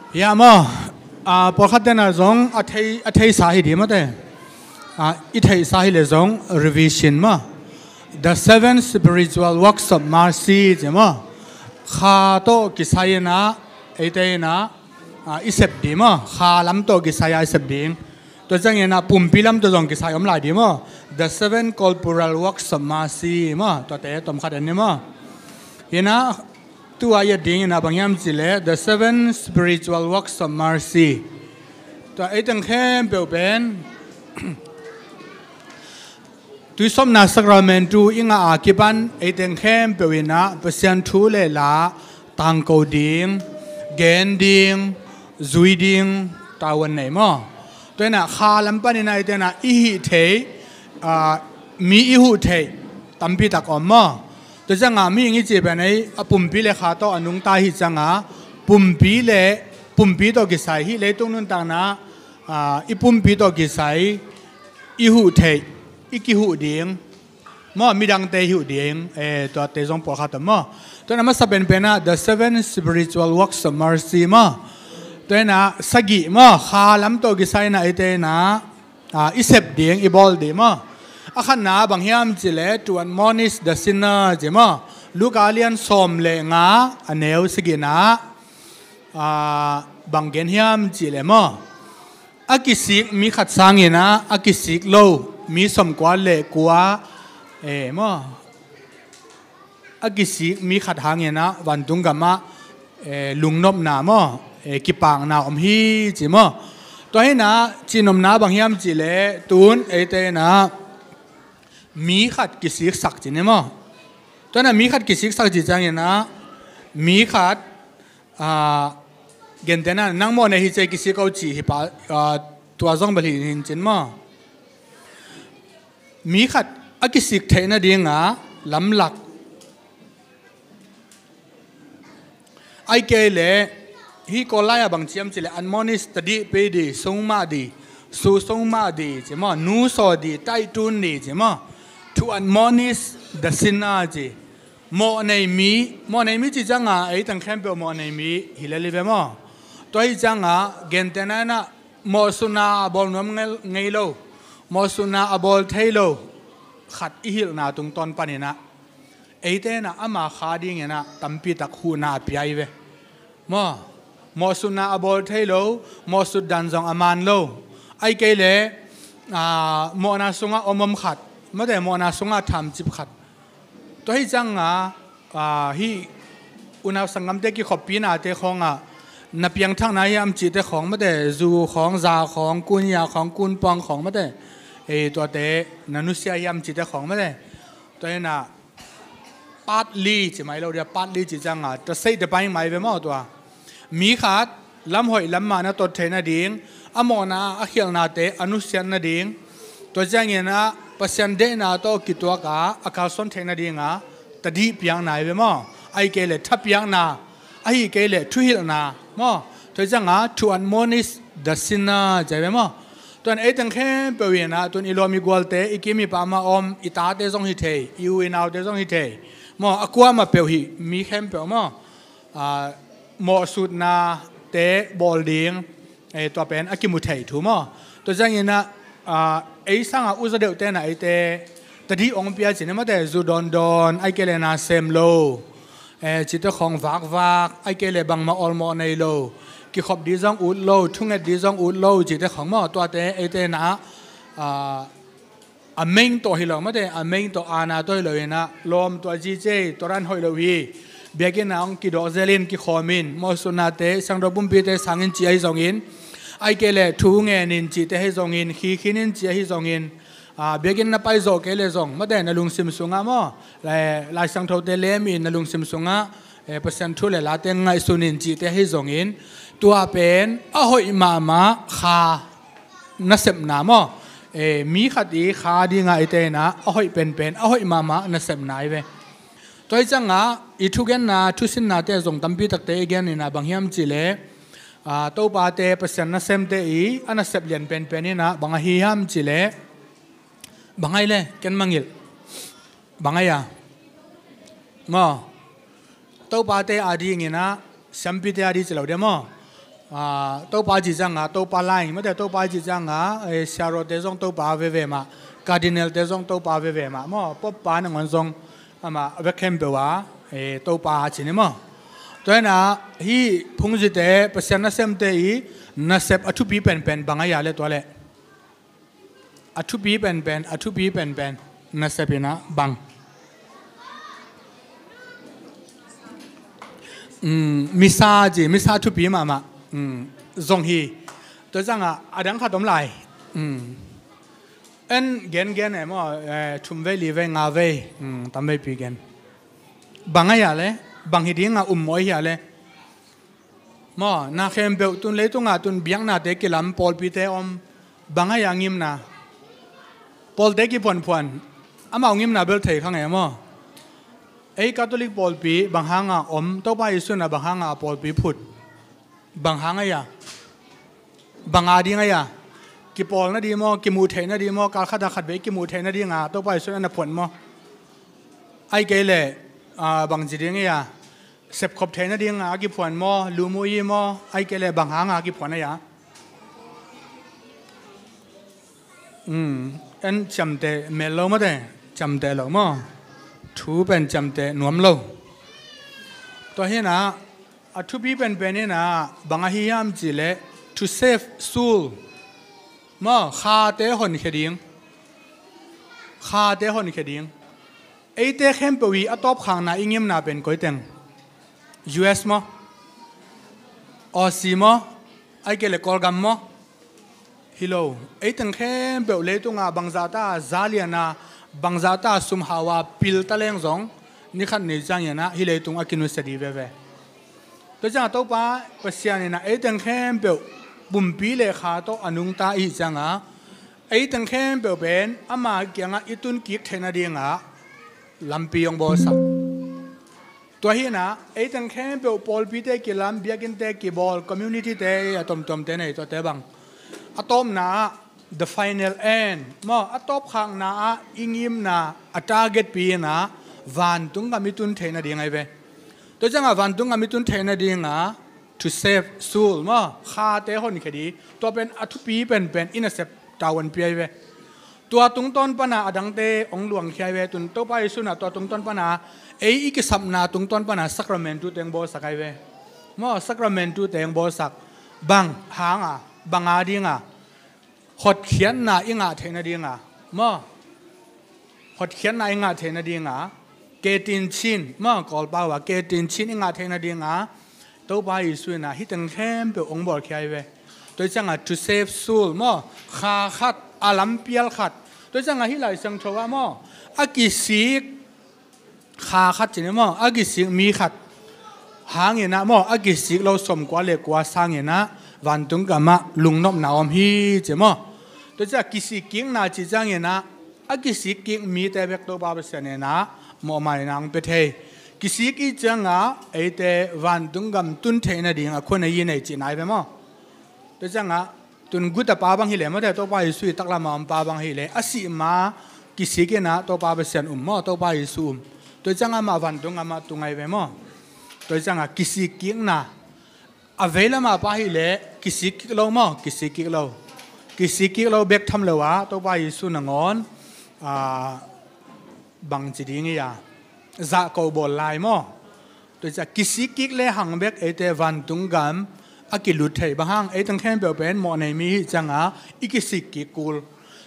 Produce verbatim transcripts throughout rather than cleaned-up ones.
Ya maw, ah, pawlkhat tena zong a thei, a theisa hi di maw te. Ah, i theisa hi le zong revision maw. The seven spiritual works of mercy ci maw. Kha tawh kisai ina, eite ina, ah, i sep di maw. Kha lam tawh kisai a i sep ding. Tua ciangin ah pumpi lam tawh zong kisai om lai di maw. The seven corporal works of mercy maw. Tuate tomkhat en ni maw. Ina, tua i et dingin ah bang hiam cih leh the seven spiritual works of mercy. Tua ei teng khempeuh pen tuisawpna sacramentu i ngah a kipan ei teng khempeuh in ah Pasian thu le la tangko ding, gen ding, zui ding tavuan nei maw. Tua in ah kha lam panin ah eite in ah i hih theih, ah, mi i huh theih tampi tak om maw. Tua ciangin mihing i cih pen ei a pumpi le kha tawh a nungta hi ciangin pumpi le, pumpi tawh kisai hih leitung nuntakna, ah, i pumpi tawh kisai i huh theih, i kihuh ding maw, midangte i huh ding, eh, tuate zong pawlkhat om maw. Tua in ah masa penpen ah the seven spiritual works of mercy maw. Tua in ah sagih maw, kha lam tawh kisai in ah eite in ah, ah, i sep ding, i bawl ding maw. A khatna bang hiam cih leh to admonish the sinner ci maw. Luka lian sawm le nga a neu sagihna, ah, bang gen hiam cih leh maw, a kisik mi khat sangin ah a kisik lo mi sawmkua le kua, eh, maw, a kisik mi khat hangin ah vantung gamah, eh, lungnopna maw, eh, kipakna om hi ci maw. Tua hi in ah cihnopna bang hiam cih leh tun eite in ah mi khat kisiksak ci ni maw. Tua in ah mi khat kisiksak ci ciangin ah mi khat, ah, gentehna nang mawhnei hi ci kisik o ci hi pah, ah, tua zong bel hi hi ci maw. Mi khat a kisik theih nading a lamlak, ahih kei leh hih Kawl lai ah bang ci hiam cih leh admonish, tadih pia ding, sung mah ding, su sung mah ding ci maw, nu saw ding, taihtun ding ci maw. To admonish the sinner ci. Mawhnei mi, mawhnei mi ci ciangin ei teng khempeuh mawhnei mi hi lel hi ve maw. Tua hi ciangin gentehna in ah mawhsutna a bawl nuam ngei, ngei lo, mawhsutna a bawl thei lo khat i hilhna tungtawn panin ah eite in ah ama kha dingin ah tampi tak huhna a pia hi ve maw. Mawhsutna a bawl thei lo, mawhsut dan zong a man lo, ahih kei leh, ah, mawhna sungah om om khat maw te, mawhna sungah thamcip khat. Tua hi ciangin, ah, hih unau sanggamte kikhoppinate khawngah na piangthakna hiam cihte khawng maw te, zu khawng, za khawng, kunya khawng, kunpawng khawng maw te, eh, tuate na nusia hiam cihte khawng maw te. Tua hi in ah partly ci mai lo dia, partly ci ciangin taseih te pai mai ve maw tua. Mi khat lam hoih lam mah na tot theih nading, a mawhna a khialhnate a nusiat nading, tua ciangin ah Pasian deihna tawh kituak a a kalsuan theih nading a tadih piakna hi ve maw. Ahih kei leh thapiakna, ahih kei leh thuhilhna maw. Tua ciangin to admonish the sinner ci hi ve maw. Tua in ei teng khempeuh in ah tun i lawm i gualte, i kim i pam a om i tate zong hi thei, i u i naute zong hi thei maw, a kuamah peuh hi mi khempeuh maw. Ah, mawhsutnate bawl ding, eh, tua pen a kimu thei thu maw. Tua ciangin ah, ah, ei sangin uza deuhte in ah eite tadih hong pia ci ni maw te, zu dawndawn, ahih kei leh na sem lo, eh, cihte khawng vakvak, ahih kei leh bangmah awlmawh nei lo, kikhop ding zong ut lo, thunget ding zong ut lo cihte khawng maw. Tuate eite in ah, ah, a meng tawh hi lo maw te, a meng tawh, aana tawh hi lo in ah lawm, tua zi cei, tua dan hoih lo hi. Biakinn ah hong kidawk zel in, kikhawm in, mawhsutnate, siangtho pumpite sang in ci ahi zongin, ahih kei leh thu ngen in cihte ahi zongin, khi khin in ci ahi zongin, ah, biakinn na pai zawh kei leh zong maw te, na lungsim sungah maw, Lai, Lai Siangthote lem in na lungsim sungah, eh, Pasian thu le late ngaihsun in cihte ahi zongin, tua pen a hoih mahmah kha nasepna maw. Eh, mi khat i kha ding a eite in ah a hoih penpen, a hoih mahmah nasepna hi ve. Tua hi ciangin i thugenna, thusinnate zong tampi takte i gen in ah bang hiam cih leh, ah, Topate, Pasian nasemte i a nasep lian penpen in ah bang ahi hiam cih leh, bang ahi leh, ken mangngilh. Bang ahi a maw. Topate a dingin ah, siampite a ding ci lo dia maw. Topa ci cianga Topa lai mate, Topa ci cianga siarote zong Topa veve mah, cardinal te zong Topa veve mah maw, Pope pa nangawn zong amah a vek khempeuh a Topa ci ni maw. Tua hina hih phungzite, Pasian nasemte i nasep a thupi penpen bang a hia le tua le a thupi penpen, a thupi penpen nasep ina bang? Misa ci, misa thupi mahmah zong hi. Tua cianga a dang khat om lai. En gen gen e maw, thum vei, li vei, nga vei, tam veipi gen. Bang a hia le? Bang hi dinga um maw a hia le? Maw, na khempeuh tun leitunga tun biaknate kilam pawlpite om, bang a hia ngimna? Pawlte kiphuanphuan, amau ngimna bel thei kha ngei maw. Ei Catholic pawlpi bang hanga om, Topa Jesu na bang hanga a pawlpi phut? Bang hang a hia? Bang a ding a hia? Kipawl nading maw, kimuh theih nading maw, kal khata khat vei kimuh theih nadinga Topa Jesu na phuan maw? Ai kei le bang ci ding a hia? Sepkhop theih nadinga a kiphuan maw, lumuyi maw, ai kei le bang hanga a kiphuan a hia? En ciamteh mel lo mate, ciamteh lo maw? Thu pen ciamteh nuam lo. Tua hina a thupi penpen ina bang a hi hiam ci le, to save soul maw, khate honkhia ding. Khate honkhia ding. Eite khempeuh i a tawpkhakna i ngimna pen koi teng? U S maw? Aussie maw? Ai kei le Kawlgam maw? Hi lo. Ei teng khempeuh leitunga bangzahta zaliana, bangzahta sumhaua pilta leng zong, nikhat ni ciangina hih leitung a kinusia di veve. Tua cianga Topa Pasian ina ei teng khempeuh pumpi le kha tawh a nungta i hih cianga ei teng khempeuh pen ama kiangah i tunkik theih nadinga lampi hong bawlsak. Tua hina ei teng khempeuh pawlpite kilam, biakinnte kibawl, communityte a tomtomte nei tuate bang a tawpna ah the final end maw, a tawpkhakna ah i ngimna a target pi ina vantung gam i tun theih nading ahi ve. Tua cianga vantung gam i tun theih nadinga to save soul maw, khate honkhia di. Tua pen a thupi penpen i nasep tavuan pi ahi ve. Tua tungtawn pana a dangte hong luangkhia ahi ve. Tun Topa Jesu na tua tungtawn pana ei i kisapna tungtawn pana sacramentu teng bawlsak ahi ve. Maw, sacramentu teng bawlsak. Bang hanga, bang a dinga? Hotkhiatna i ngah theih nadinga maw, hotkhiatna i ngah theih nadinga, ketin chin maw, Kawlpau a ketin chin i ngah theih nadinga Topa Jesu ina hih teng khempeuh hong bawlkhia ahi ve. Tua cianga to save soul maw, kha khat, a lampial khat. Tua cianga hih Lai Siangtho ah maw, a kisik kha khat ci ni maw, a kisik mi khat hangina maw, a kisik lo sawmkua le kua sangina vantung gamah lungnopna om hi ci maw. Tua cia kisik kikna ci ciangina a kisik kik mite bek Topa Pasian ina mawhmaina hong pia thei. Kisik i cianga eite vantung gam tun theih nading a khua nei i nei cihna hi ve maw. Tua cianga tun guta pa bang hileh mawte, Topa Jesu i taklama om pa bang hileh a sih ma kisik ina Topa Pasian um maw, Topa Jesu um. Tua cianga amah vantung amah tung ahi ve maw. Tua cianga kisik kikna a veilama pa hileh kisik kik lo maw, kisik kik lo. Kisik kik lo bek tham lo a Topa Jesu nangawn a bangci ding i a zahko bawl lai maw. Tua cia kisik kik le hang bek eite vantung gam a kilut thei bang hang, eiteng khempeuh pen mawh nei mi hi cianga i kisik kik kul.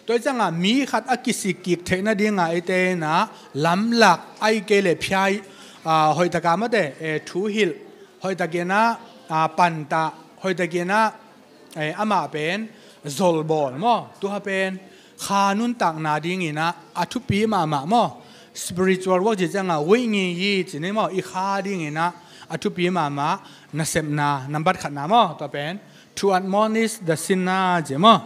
Tua cianga mi khat a kisik kik theih nadinga eite ina lamlak ahi kei le phiai, a, hoihtaka mawte, e, thuhilh, hoihtakina, a, pantah, hoihtakina, e, amah pen zolbawl maw, tuha pen kha nuntakna dingina a thupi mahmah maw. Spiritual work ci cianga wei ngi yi ci ni maw, i kha dingina a thupi mahmah nasepna nambat khatna maw, tua pen to admonish the sinner ci maw.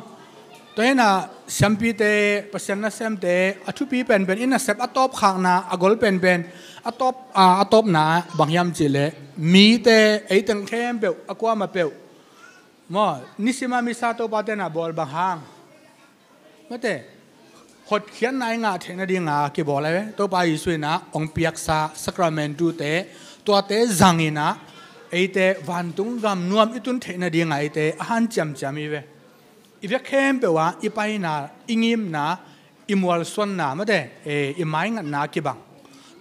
Tua hina siampite, Pasian nasemte a thupi penpen i nasep a tawpkhakna a gol penpen a tawp, a, a tawpna bang hiam cihleh mite eiteng khempeuh a kuamah peuh maw, nisima misa Topa tena bawl bang hang mawte, hotkhiatna i ngah theih nadinga kibawl ahi ve. Topa Jesu ina hong piaksa sacramentu te, tuate zangina eite vantung gam nuam i tun theih nadingah eite a hanciamciam hi ve. I vek khempeuh ah i paina, i ngimna, i mualsuanna, mate, eh, i maingatna kibang.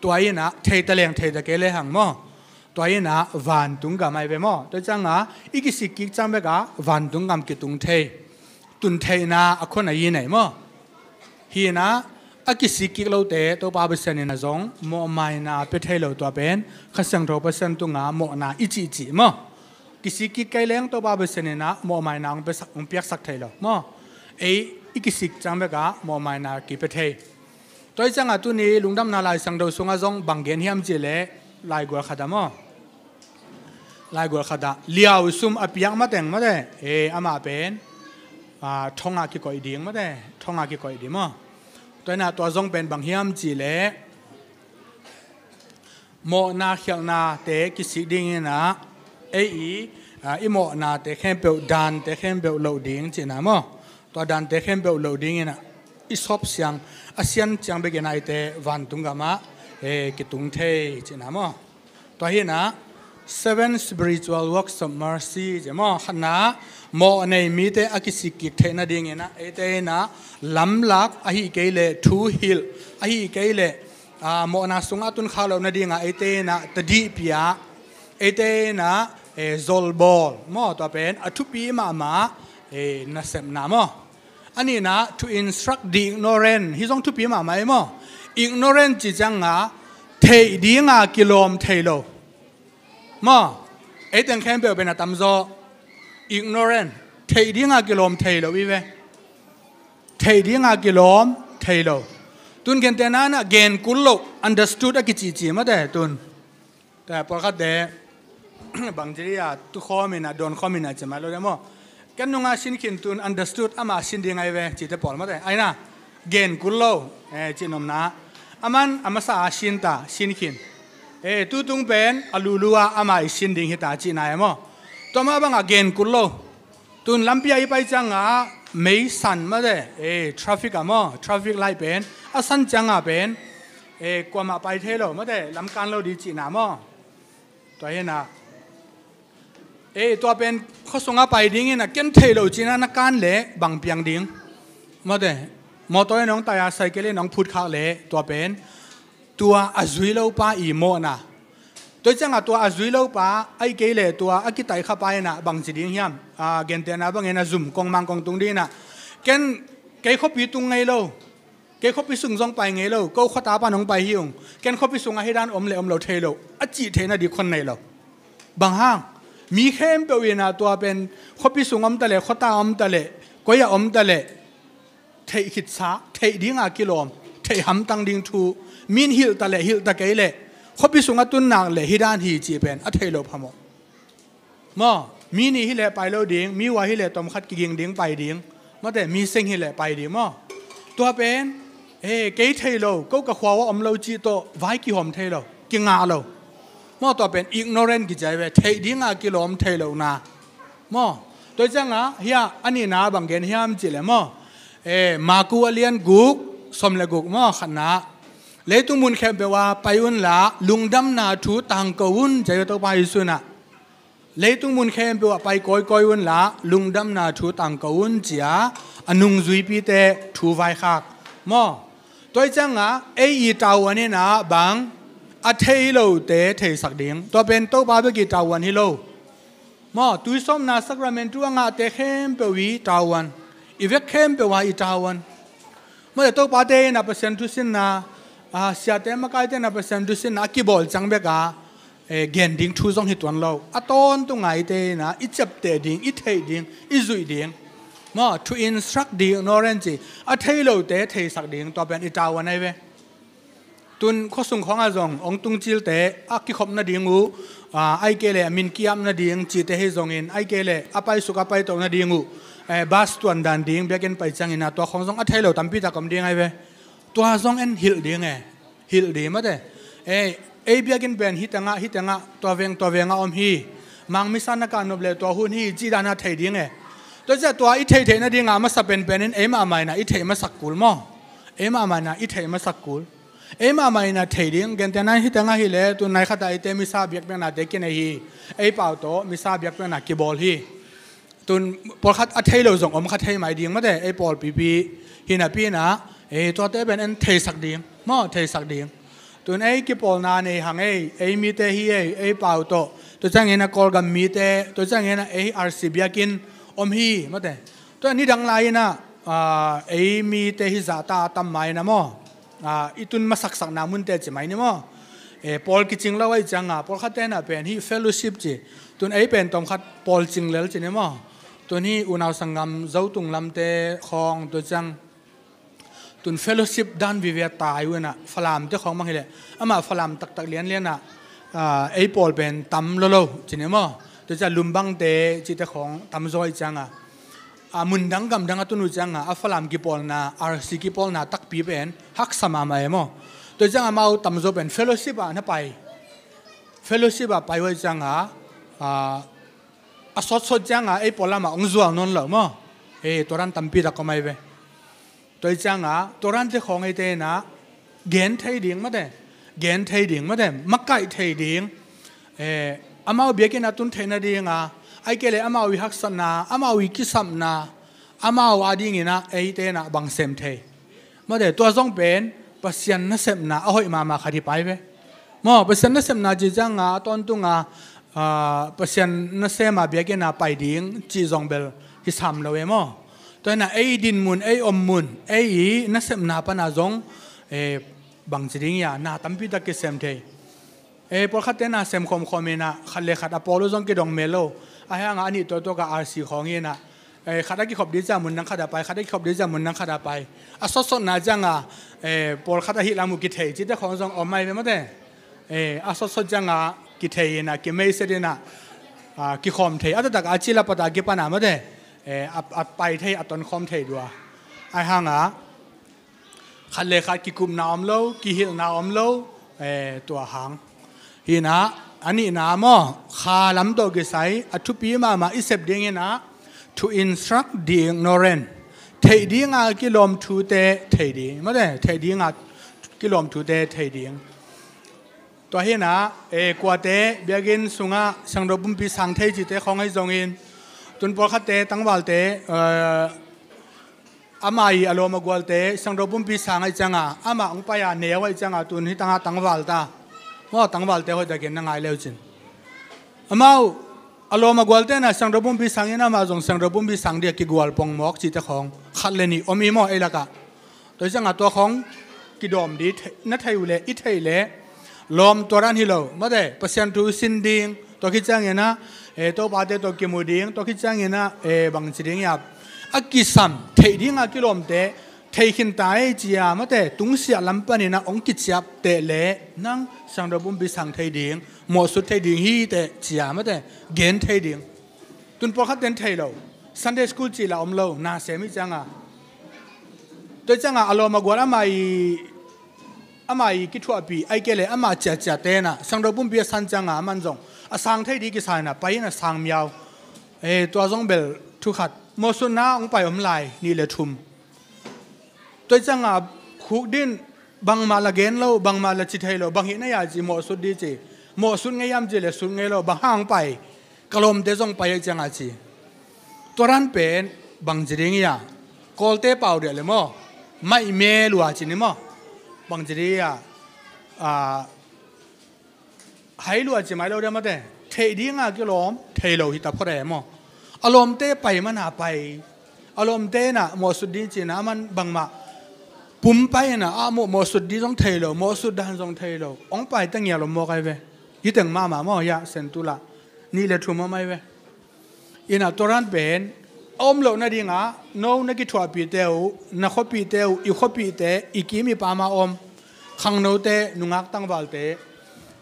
Tua inah thei ta leng thei ta kei le hang maw, tua inah vantung gam ahi ve maw. Tua ciangah i kisik kik ciang bekah vantung gam kitung thei, tun theihna a khua na i nei maw. Hi inah a kisik kik lote Topa Pasian inah zong mawhmaina pia thei lo, tua pen Kha Siangtho Pasian tungah mawhna i cihcih maw. Kisik kik kei leng Topa Pasian inah mawhmaina hong piaksak, hong piaksak thei lo maw. Ei i kisik ciang bekah mawhmaina kipia thei. Tua hi ciangah tuni Lungdamna Lai Siangtho sungah zong bang gen hiam cih leh, laigual khatah maw, laigual khatah liau sum a piak mateng, mate, eh, amah pen, ah, thongah kikoih ding, mate, thongah kikoih ding maw. Tua inah tua zong pen bang hiam cih leh, mawhna khialhnate kisik ding inah, ei i, ah, i mawhnate khempeuh, dante khempeuh loh ding cihna maw. Tua dante khempeuh loh ding inah i sawp siang, a sian ciang bek inah eite vantung gamah, eh, kitung thei cihna maw. Tua hi inah seven spiritual works of mercy ci maw, khatna, mawh nei mite a kisik kik theih nading inah eite inah lamlak, ahih kei leh thu hilh, ahih kei leh, ah, mawhna sungah a tun khak loh nadingah eite inah tadih pia, eite inah, eh, zolbawl maw, tua pen a thupi mahmah, eh, nasepna maw. A nihna, to instruct the ignorant. Hih zong thupi mahmah ei maw. Ignorant cih ciangah theih dinga kilawm thei lo maw. Ei teng khempeuh pen a tamzaw ignorant, theih dinga kilawm thei lo i ve. Theih dinga kilawm thei lo. Tun gentehna inah gen kul loh, understood a kicihcih mate tun. Tua pawlkhatte bangci dia tukhawm inah, dawnkhawm inah ci mai lo dia maw. Ken nungah sin khin, tun understood, amah sin ding ahi ve cite pawl mate. Aina gen kul lo, eh, cih nopna. Aman a masa a sin ta, sin khin. Eh, tutung pen a lulu ah amah i sin ding hi ta cihna e maw. Tua mah bangah gen kul lo. Tun lampi ah i pai ciangah mei san mate, eh, traffic ah maw, traffic light pen a san ciangah pen, eh, kuamah pai thei lo mate, lam kan lo di cihna maw. Tua hi inah, eh, tua pen khuasungah pai ding inah ken theih lo ci inah na kan leh bang piang ding mate. Mawtaw in hong tai a, cycle in hong phutkhak leh tua pen tua a zui lopa i mawhna. Tua hi ciangah tua a zui lopa, ahih kei leh tua a kitaih khapa inah bangci ding hiam? Ah, gentehna bangin a zum kong mang kong tung ding inah, ken kei khuapi tung ngei lo, kei khuapi sung zong pai ngei lo, ko khuata pan hong pai hi ung, ken khuapi sungah hih dan om le om lo thei lo a cih theihna ding khon nei lo. Bang hang? Mi khempeuh inah tua pen khuapi sung om ta leh, khuata om ta leh, koi ah om ta leh, theih khitsa, theih dinga kilawm, theih hamtang ding thu, min hilh ta leh, hilh ta kei leh, khuapi sungah tun nak leh hih dan hi cih pen a theih loh phamawh maw. Mi nih hi leh pai lo ding, mi ua hi leh tawmkhat kiging ding, pai ding mate, mi seng hi leh pai ding maw. Tua pen, eh, kei thei lo, ko ka khua uah om lo cih tawh vai kihawm thei lo, kingah lo maw. Tua pen ignorant kici ahi ve, theih dinga kilawm thei lohna maw. Tua hi ciangah hiah a nihna bang gen hiam cih leh maw, eh, Maku a lian guk, sawm le guk maw, khatna, leitung mun khempeuh ah pai unla lungdamna thu tangko un ci ahi ve Topa Jesu inah. Leitung mun khempeuh ah pai kawikawi unla lungdamna thu tangko un ci a, a nungzuipite thu vaikhak maw. Tua hi ciangah ei i tavuan inah bang, a thei lote theisak ding. Tua pen Topa bek i tavuan hi lo maw. Tuisawpna sacrament thu a ngahte khempeuh i tavuan, i vek khempeuh ah i tavuan. Mate, topate inah Pasian thusinna, ah, siate makaite inah Pasian thusinna a kibawl ciang bekah, eh, gen ding thu zong hi tuan lo. A tawntung a eite inah i ciapteh ding, i theih ding, i zuih ding maw. To instruct the ignorant ci, a thei lote theisak ding, tua pen i tavuan ahi ve. Tun khuasung khawngah zong hong tungcilte a kikhop nading uh, ah, ahih kei leh a min ki-ap nading cihte hi zongin, ahih kei leh a paisuk a paitoh nading uh, eh, bus tuan dan ding biakinn pai ciangin ah, tua khawng zong a thei lo tampi tak om ding ahi ve. Tua zong en hilh ding e, hilh ding mate. Eh, ei biakinn pen hih tengah, hih tengah, tua veng, tua vengah om hi. Mang misa na kah nop leh tua hun hi, cih dan a thei ding e. Tua ciah tua i theih theih nadingah a masa penpen in ei mahmah inah i theih masak kul maw. Ei mahmah inah i theih masak kul. Ei mahmah in a thei ding, gentehna in hi teng ahih leh, tu nai khat ah eite misa biakpiaknate kinei hi. Ei pau tawh misa biakpiakna kibawl hi. Tun pawlkhat a thei lo zong om kha thei mai ding mate, ei pawlpipi hi napi in ah, ei tuate pen en theisak ding maw, theisak ding. Tun ei kipawlna nei hang ei, ei mite hi ei, ei pau tawh, tua ciangin a Kawlgam mite, tua ciangin a ei R C biakinn om hi mate. Tua nidang lai in ah, ah, ei mite hi zahta a tam mai in ah maw, ah, i tun masaksakna munte ci mai ni maw. Eh, pawl kicing lo ahih cianga, pawlkhatte na pen hih fellowship ci. Tun ei pen tawmkhat pawl cing lel ci ni maw. Tun hih unau sanggam Zotung lamte khawng tua ciang, tun fellowship dan vive a tai uh in ah, Falamte khawng bang hi leh, amah Falam taktak lianlian ah, ah, ei pawl pen tam lolo ci ni maw. Tua ciang Lumbangte cihte khawng tam zaw ahih cianga, a, mundang gamdang a tun uh cianga, a Falam kipawlna, R C kipawlna takpi pen haksa mahmah e maw. Tua cianga amau tamzaw pen fellowship ah na pai. Fellowship ah pai uh cianga, a, a sawtsawt cianga ei pawl lamah hong zual nawn lo maw. Ei, tua dan tampi tak om ahi ve. Tua hi cianga, tua dante khawng eite in ah gen thei ding mate, gen thei ding mate, makaih thei ding. Eh, amau biakinn a tun theih nadinga, ahih kei leh amau i haksatna, amau i kisapna, amau a dingin ah eite in ah bang sem thei. Mate, tua zong pen Pasian nasepna a hoih mahmah khat hi pai ve. Maw, Pasian nasepna ci cianga a tawntunga, ah, Pasian nasema biakinn a pai ding cih zong bel hi sam lo e maw. Tua hi in ah ei din mun, ei om mun, ei i nasepna pana zong, eh, bangci ding ia, na tampi tak kisem thei. Eh, pawlkhatte na sem khawmkhawm in ah, khat le khat a pawl uh zong kidong mel lo. Ahih hanga a nih tuaktuak a R C khawng in ah, eh, khat a kikhop ding ciang mundang khat a pai, khat a kikhop ding ciang mundang khat a pai. A sawtsawtna cianga, eh, pawlkhat ahih lam uh kithei cihte khawng zong om ahi ve mate. Eh, a sawtsawt cianga kithei in ah, kimeiset in ah, ah, kikhawm thei. A taktak a ci la pata kipana mate. Eh, a, a pai thei, a tonkhawm thei dua. Ahih hanga, khat le khat kikupna om lo, kihilhna om lo, eh, tua hang. Hi in ah, a nihna maw, kha lam tawh kisai, a thupi mahmah i sep ding in ah, to instruct the ignorant. Theih dinga kilawm thute thei ding. Mate, theih dinga kilawm thute thei ding. Tua hi in ah, eh, kuate, biakinn sungah, siangtho pumpi sang thei cihte khawng ahi zongin, tun pawlkhatte, tangvalte, eh, amah i a lawm a gualte, siangtho pumpi sang ahih cianga, amah hong pai a neu ahih cianga, tun hi tangah tangval ta. Maw, tangvalte hoihtakin na ngai le uh cin. Amau, a lawm a gualte na siangtho pumpi sangin amah zong siangtho pumpi sang dia kigual pongmawk cihte khawng. Khat le nih om i maw ei lakah. Tua hi cianga tua khawng kidawm di thei, na thei uh leh, i thei leh, lawm tua dan hi lo, mate, Pasian thu sin ding, tua khit ciangin ah, eh, topate tawh kimu ding, tua khit ciangin ah, eh, bangci ding ia, a kisam, theih dinga kilawmte, thei khin ta ei cia, mate, tungsiah lam panin ah hong kiciapteh leh, nang siangtho pumpi sang thei ding, mawhsut thei ding hi teh cia, mate, gen thei ding. Tun pawlkhat ten thei lo. Sunday school cih la om lo, na sem hi cianga. Tua cianga a lawm a gual amah i, amah i kithuahpih, ahih kei leh amah ciahciah ten ah, siangtho pumpi a san cianga, aman zong a sang thei di kisa in ah, pai in ah sang miau. Eh, tua zong bel thu khat. Mawhsutna hong pai om lai, nih le thum. Tua hi cianga khuk din, bangmah la gen lo, bangmah la ci thei lo, bang hih na ia ci, mawhsut di ci. Mawhsut ngei hiam ci leh sut ngei lo, bang hang pai, ka lawmte zong pai ahih cianga ci. Tua dan pen, bangci ding ia, Kawlte pau dia leh maw, maih me lua ci ni maw. Bangci ding ia, ah, hai lua ci mai lo dia mate. Theih dinga kilawm, thei lo hi ta phot e maw. A lawmte pai mana pai. A lawmte in ah mawhsut ding cihna, aman bangmah pum pai in ah, a mawh, mawhsut ding zong thei lo, mawhsut dan zong thei lo. Hong pai ta ngial om mawk ahi ve. Hi teng mahmah maw, hiah Sentul ah. Nih le thum om ahi ve. Ina tua dan pen a om loh nadingah no na kithuahpihte uh, na khuapihte uh, i khuapihte, i kim i pam a om khangnote, nungak tangvalte,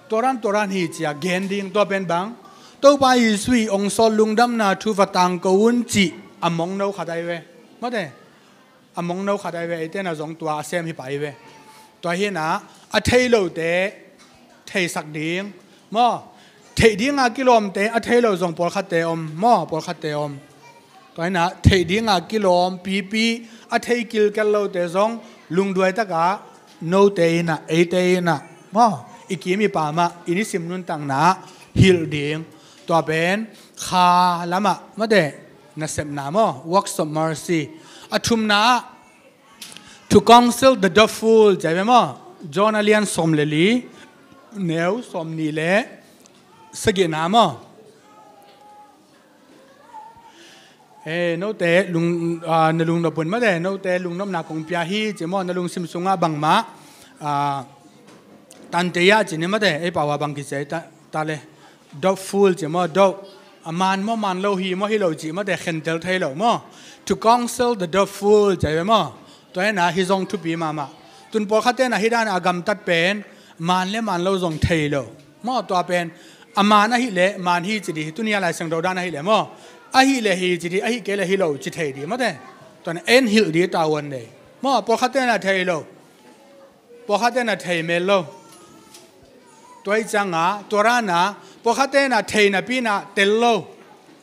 tua dan tua dan hi ci-a gen ding. Tua pen bang, Topa Jesuh i ong sawt lungdamna thu va tangko un cih a mongno khat ahi ve. Mate, a mongno khat ahi ve, eite na zong tua a sem hi pah hi ve. Tua hi-in ah a thei lote theisak ding maw? Theih dinga kilawmte, a thei lo zong pawlkhatte om maw? Pawlkhatte om. Tua hi-in ah theih dinga kilawm pipi, a thei kilkel lote zong lungduai takah note in ah, eite in ah, maw, i kim i pam ah i nisim nuntakna ah hilh ding. Tua pen kha lam ah, mate, nasepna maw, works of mercy. A thumna ah, to counsel the doubtful, ci a hi ve maw. John a lian sawm le li, neu sawm nih le sagihna maw. Eh, note lung, ah, na lungnop un, mate, note lungnopna kong pia hi, ci maw. Na lungsim sungah bangmah, ah, tante ah, ci ni, mate, ei pau ah bang kici a, ta, ta le, doubtful, ci maw, doubt. A man maw, man lo, hi maw, hi lo, ci, mate, khentel thei lo maw. To counsel the doubtful, ci a hi ve maw. Tua hi in ah, hih zong thupi mahmah. Tun pawlkhatte in ah hih dan a gamtat pen man le man lo zong thei lo maw. Tua pen a man ahih leh man hi ci ding, tuni a Lai Siangtho dan ahih leh maw. Ahih leh hi ci ding, ahih kei leh hi lo ci thei ding, mate. Tua in ah en hilh ding tavuan nei maw. Pawlkhatte in ah thei lo, pawlkhatte in ah thei mel lo. Tua ahih ciangah, tua dan ah, pawlkhatte in ah thei napi in ah tel lo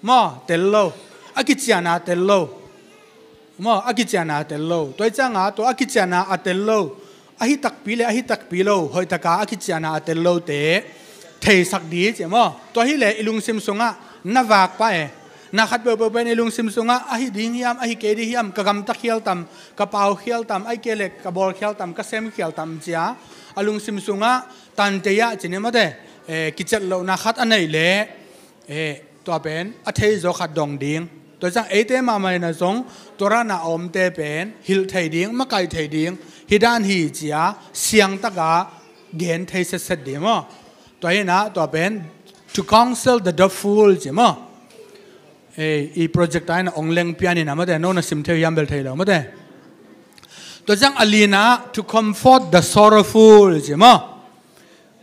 maw, tel lo. A kician a tel lo maw, a kician a tel lo. Tua ahih ciangah, tua a kician a a tel lo, ahi takpi le ahi takpi lo, hoih tak a a kician a a tel lote theisak ding, ci maw. Tua hi leh i lungsim sungah na vak pah e. Na khat peuhpeuh pen i lungsim sungah, ahi ding hiam, ahi kei ding hiam, ka gamta khial tam, ka pau khial tam, ahih kei leh ka bawl khial tam, ka sem khial tam, ci a, a lungsim sungah tante ah, ci ni, mate, eh, kiciat lohna khat a neih leh, eh, tua pen a thei zaw khat dong ding. Tua ciang eite mahmah in ah zong tua dan a a omte pen hilh thei ding, makaih thei ding, hih dan hi, ci a siangtak a gen thei setset ding maw. Tua hi in ah, tua pen to counsel the doubtful, ci maw. Eh, i projector in ah ong leng pian in ah, mate, no na sim thei uh hiam bel thei lo, mate. Tua ciang a lina, to comfort the sorrowful, ci maw.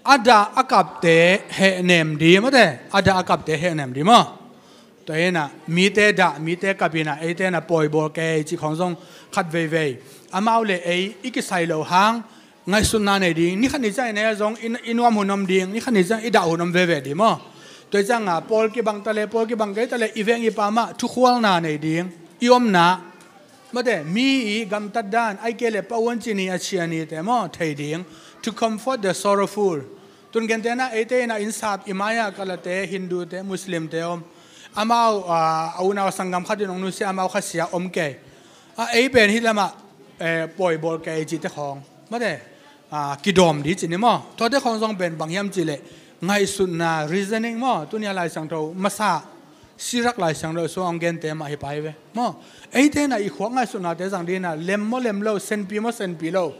A dah a kapte hehnem ding, mate. A dah a kapte hehnem ding maw. Tua hi in ah mite dah, mite kap in ah, eite in ah pawi bawl kei ci khawng zong khat veivei, amau le ei i kisai loh hang ngaihsutna nei ding. Ni khat ni ciang i nei ah zong i, i nuam hun om ding, ni khat ni ciang i dah hun om veve ding maw. Tua hi ciangah pawl kibang ta le, pawl kibang kei ta le, i veng i pam ah thukhualna nei ding. I omna, mate, mi i gamtat dan, ahih kei leh Pa Uan Cin i a sia nite maw, thei ding. To comfort the sorrowful. Tun gentehna, eite in ah innsap, i mai ah Kalate, Hindute, Muslimte om. Amau, ah, a unau sanggam khat in ong nusia, amau khasia om kei. A, ei pen hih lamah, eh, pawi bawl kei cite khawng, mate, ah, kidawm ding, ci ni maw. Tuate khawng zong pen bang hiam cih leh ngaihsutna, reasoning maw. Tuni a Lai Siangtho masa, Sirak Lai Siangtho sung ong gente mah hi pai ve maw. Eite in ah i khuak ngaihsutnate zang ding in ah, lem maw lem lo, senpi maw senpi lo,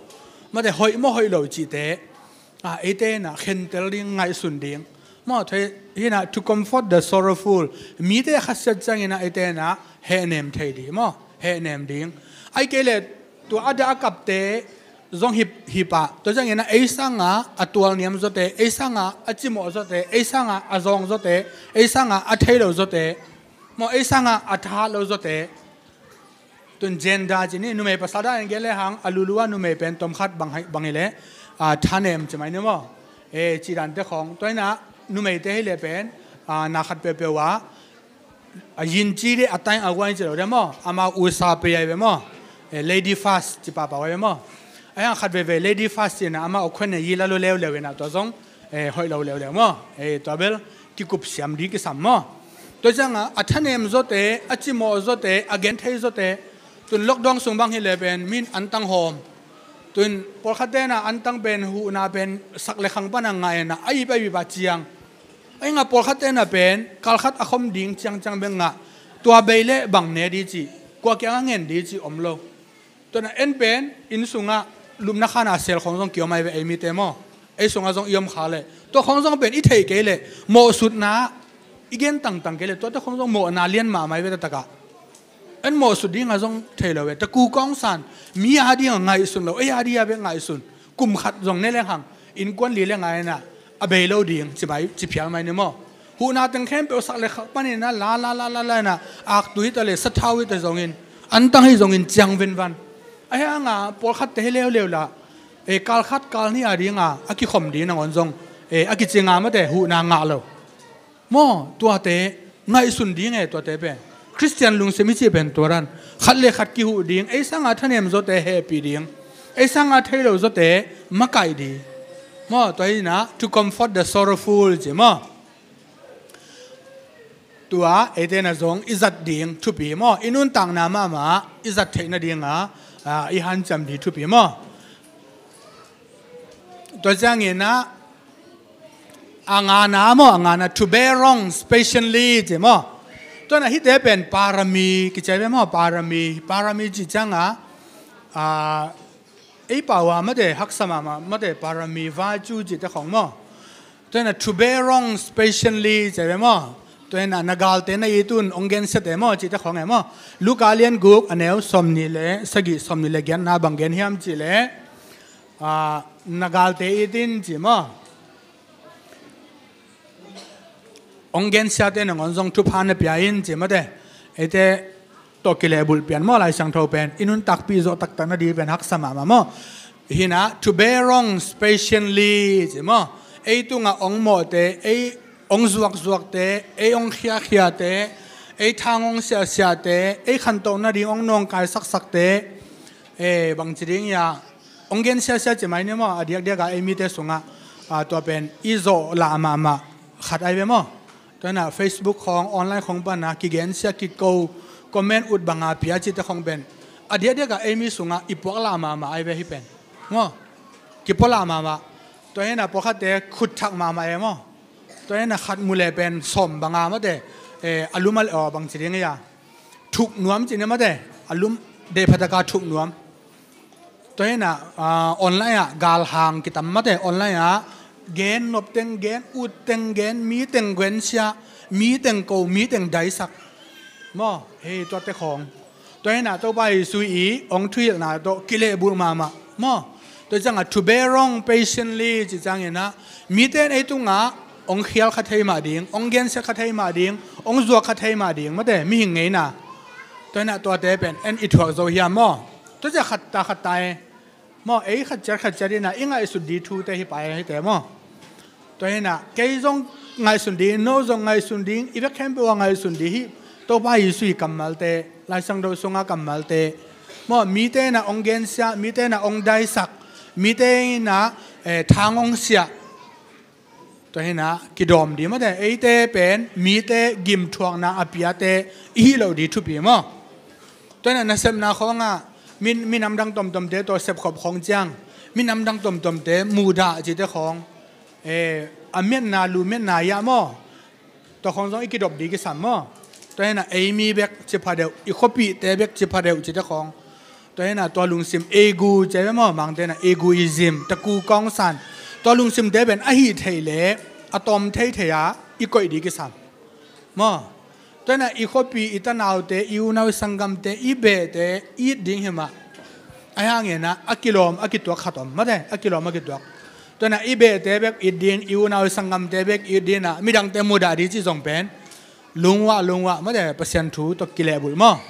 mate, hoih maw hoih lo cihte, ah, eite in ah khentel ding, ngaihsun ding maw. Tua hi in ah, to comfort the sorrowful. Mite a khasiat ciangin ah eite in ah hehnem thei ding maw, hehnem ding. Ahih kei leh tua a dah a kapte zong hip, hip ah, tua ciangin ah ei sangah a tualniam zawte, ei sangah a cimawh zawte, ei sangah a zawng zawte, ei sangah a thei lo zawte maw, ei sangah a thahat lo zawte. Tun gender ci ni, numei pasal dan in gen le hang, a lulu ah numei pen tom khat bang hi, bang hi leh, ah, thanem ci mai ni maw. Eh, ci dante khawng. Tua hi in ah numeite hi leh pen, ah, na khat peuhpeuh ah, a yin ci ding, a taing a guan ci lo ding maw. Amau usa pei ai ve maw. Eh, lady first ci pahpah ai ve maw. Ai hang khat veivei lady first ci in ah, amau a khuan ne yi la lo leuleu in ah, tua zong, eh, hoih lo leuleu maw. Eh, tua bel kikup siam ding kisam maw. Tua ciangah a thanem zawte, a cimawh zawte, a genthei zawte. Tun lockdown sung bang hi leh pen min antang hawm. Tun pawlkhatte in ah antang pen, huhna pen sak le khang pan a ngah in ah, a ip a ip a ciang. Ahi hangah pawlkhatte in ah pen kalkhat a khom ding ciangciang bek ngah. Tua bei leh bang ne ding cih, kua kiangah ngen ding cih om lo. Tua hi in ah en pen inn sungah lupna khana sel khawng zong kiom ai ve, ei mite maw. Ei sungah zong i om kha leh, tua khawng zong pen i theih kei leh mawhsutna i gen tangtang kei leh, tuate khawng zong mawhna lian mahmah ai ve taktak ah. En mawhsut ding ah zong thei lo ve. Taku kawngsan, mi a ding ah ngaihsun lo, ei a ding ah bek ngaihsun. Kum khat zong ne le hang, innkuan li le nga in ah, a bei lo ding ci mai, ci phial mai ni maw. Huhna teng khempeuh sak le khak pan in ah, la la la la la in ah, aktui ta le, sathau hi ta zongin, antang hi zongin ciang venvan. Ahi hangah pawlkhatte hi leuleu lah, eh, kalkhat kalnih a ding ah a kikhom ding nangawn zong, eh, a kici nga, mate, huhna ngah lo maw. Tuate ngaihsun ding e, tuate pen Khristian lungsim i cih pen tua dan. Khat le khat kihuh ding, ei sangah thanem zawte hehpih ding. Ei sanga thei lo zawte makaih ding maw, tua hi na, to comfort the sorrowful ci maw. Tua eite na zong i zat ding thupi maw, i nuntakna mahmah i zat theih nadinga, a, i hanciam ding thupi maw. Tua ciangin ah, a ngana maw, a ngana, to bear wrong patiently ci maw. Tua na hite pen parami kici ve maw, parami, parami ci cianga, a, ei pau a mate, haksa mahmah mate, parami, virtue cite khong maw. Tua na, to bear wrong patiently ci ve maw. Tua na, na galte na it un hong gensiate maw, cite khong e maw. Luka lian guk a neu sawmnih le sagih, sawmnih le giatna bang gen hiam cih leh, a, na galte it in ci maw. Hong gensiate nangawn zong thupha na pia in ci mate. Eite tawh kilehbulh pian maw, Lai Siangtho pen i nuntakpih zawh taktak nading pen haksa mahmah maw. Hi na, to bear wrongs patiently ci maw. Ei tungah hong mawhte, ei hong zuakzuakte, ei hong khiakhiate, ei thang hong siahsiahte, ei khantoh nading hong nawngkaisaksakte, e, bangci ding ia, hong gensiasia ci mai ni maw, a diakdiaka ei mite sungah, a, tua pen i zawh lah mahmah khat ai ve maw. Tua na Facebook khong, online khong pana kigensia, kiko, comment ut banga pia cite khong pen a diakdiaka ei mi sungah i puak lah mahmah ai ve hi pen maw. Kipua lah mahmah. Tua hi na, pawlkhatte khut thak mahmah e maw. Tua hi na, khat mu le pen sawm banga mate, e, a lum a le, aw, bangci ding ia, thuk nuam ci ni mate, a lum deih phataka thuk nuam. Tua hi na, a, online ah galhang kitam mate, online ah gen nop teng, gen ut teng, gen mi teng gensia, mi teng ko, mi teng daisak maw. Hei, tuate khong. Tua hi na, Topa Jesu i hong thuhilhna tawh kilehbulh mahmah maw. Tua ciangah, to bear wrong patiently ci ciangin ah, mite in ei tungah hong khial kha thei mah ding, hong gensia kha thei mah ding, hong zuak kha thei mah ding mate, mihing ngeina. Tua hi na, tuate pen en i thuak zo hiam maw. Tua ciah khatta khatta e maw, ei khat ciat khat ciat hi na, i ngaihsut ding thute hi pai hite maw. Tua hi na, kei zong ngaihsun ding, no zong ngaihsun ding, i vek khempeuh a ngaihsun ding hi. Topa Jesu i kammalte, Lai Siangtho sunga kammalte maw, mite na hong gensia, mite na hong daisak, mite na, eh, thang hong siah. Tua hi na, kidawm ding mate, eite pen mite gimthuakna a piate i hih loh ding thupi maw. Tua hi na, nasepna khawngah, min, minam dang tomtomte tawh sepkhop khawng ciang, minam dang tomtomte muhdah cite khawng, eh, a miatna, lu miatna iah maw. Tua khawng zong i kidop ding kisam maw. Tua hi na, ei mi bek cipha deuh, i khuapihte bek cipha deuh cite khawng. Tua hi na, tua lungsim, ego ci ve maw, Mangte na, egoism, taku kawngsan. Tua lungsimte pen a hih theih leh a tawm theithei a i koih ding kisam maw. Tua hi na, i khuapi, i tanaute, i unau, i sanggamte, i behte i it ding hi mah. Ahi hangin ah, a kilawm a kituak khat om mate, a kilawm a kituak. Tua hi na, i behte bek it ding, i unau, i sanggamte bek it ding ah, midangte muhdah ding cih zong pen lungwah, lungwah mate, Pasian thu tawh kilehbulh maw.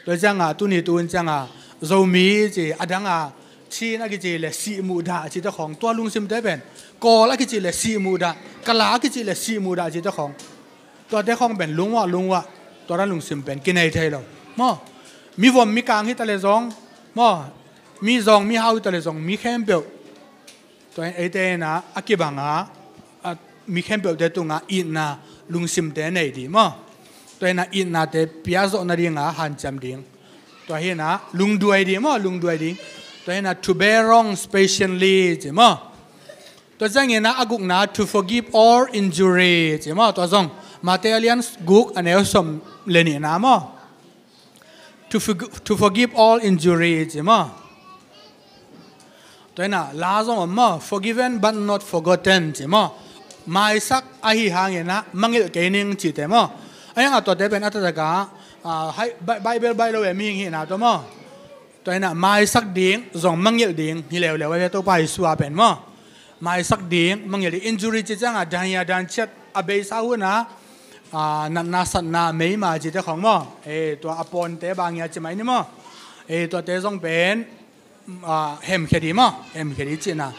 Tua ciangah, tuni tu-in ciangah, Zomi ci, a dangah Chin a kici leh sih muhdah cite khawng, tua lungsimte pen, Kawl a kici leh sih muhdah, Kala a kici leh sih muhdah cite khawng. Tuate khawng pen lungwah, lungwah, tua dan lungsim pen kinei thei lo maw. Mivom mikang hi ta leh zong maw, mizawng mihau hi ta leh zong, mi khempeuh, tua hi na, eite in ah, a kibang a, a, mi khempeuhte tungah itna lungsimte nei ding maw. Tua hi na, itnate pia zawh nadinga hanciam ding. Tua hi na, lungduai ding maw, lungduai ding. Tua hi na, to bear wrongs patiently ci maw. Tua ciangin ah, a gukna, to forgive all injury ci maw. Tua zong Mate a lian guk, a neu sawm le nihna maw. To forg-, to forgive all injury ci maw. Tua hi na, la zong om maw, forgiven but not forgotten ci maw. Maisak ahi hangin ah, mangilh kei ning cite maw. Ahi hangah tuate pen a taktak ah, ah, hai, Bi-, Bible baih lo e, mihing hihna tawh maw. Tua hi na, maisak ding zong mangilh ding hi leuleu e, Topa Jesu a pen maw. Maisak ding, mangilh ding, injury ci ciangah, dan hia dan ciat, a beisa hun ah, ah, natna satna, meima cite khawng maw. Eh, tua a pawnte bang hia ci mai ni maw. Eh, tuate zong pen, ah, hemkhia ding maw, hemkhia ding cihna.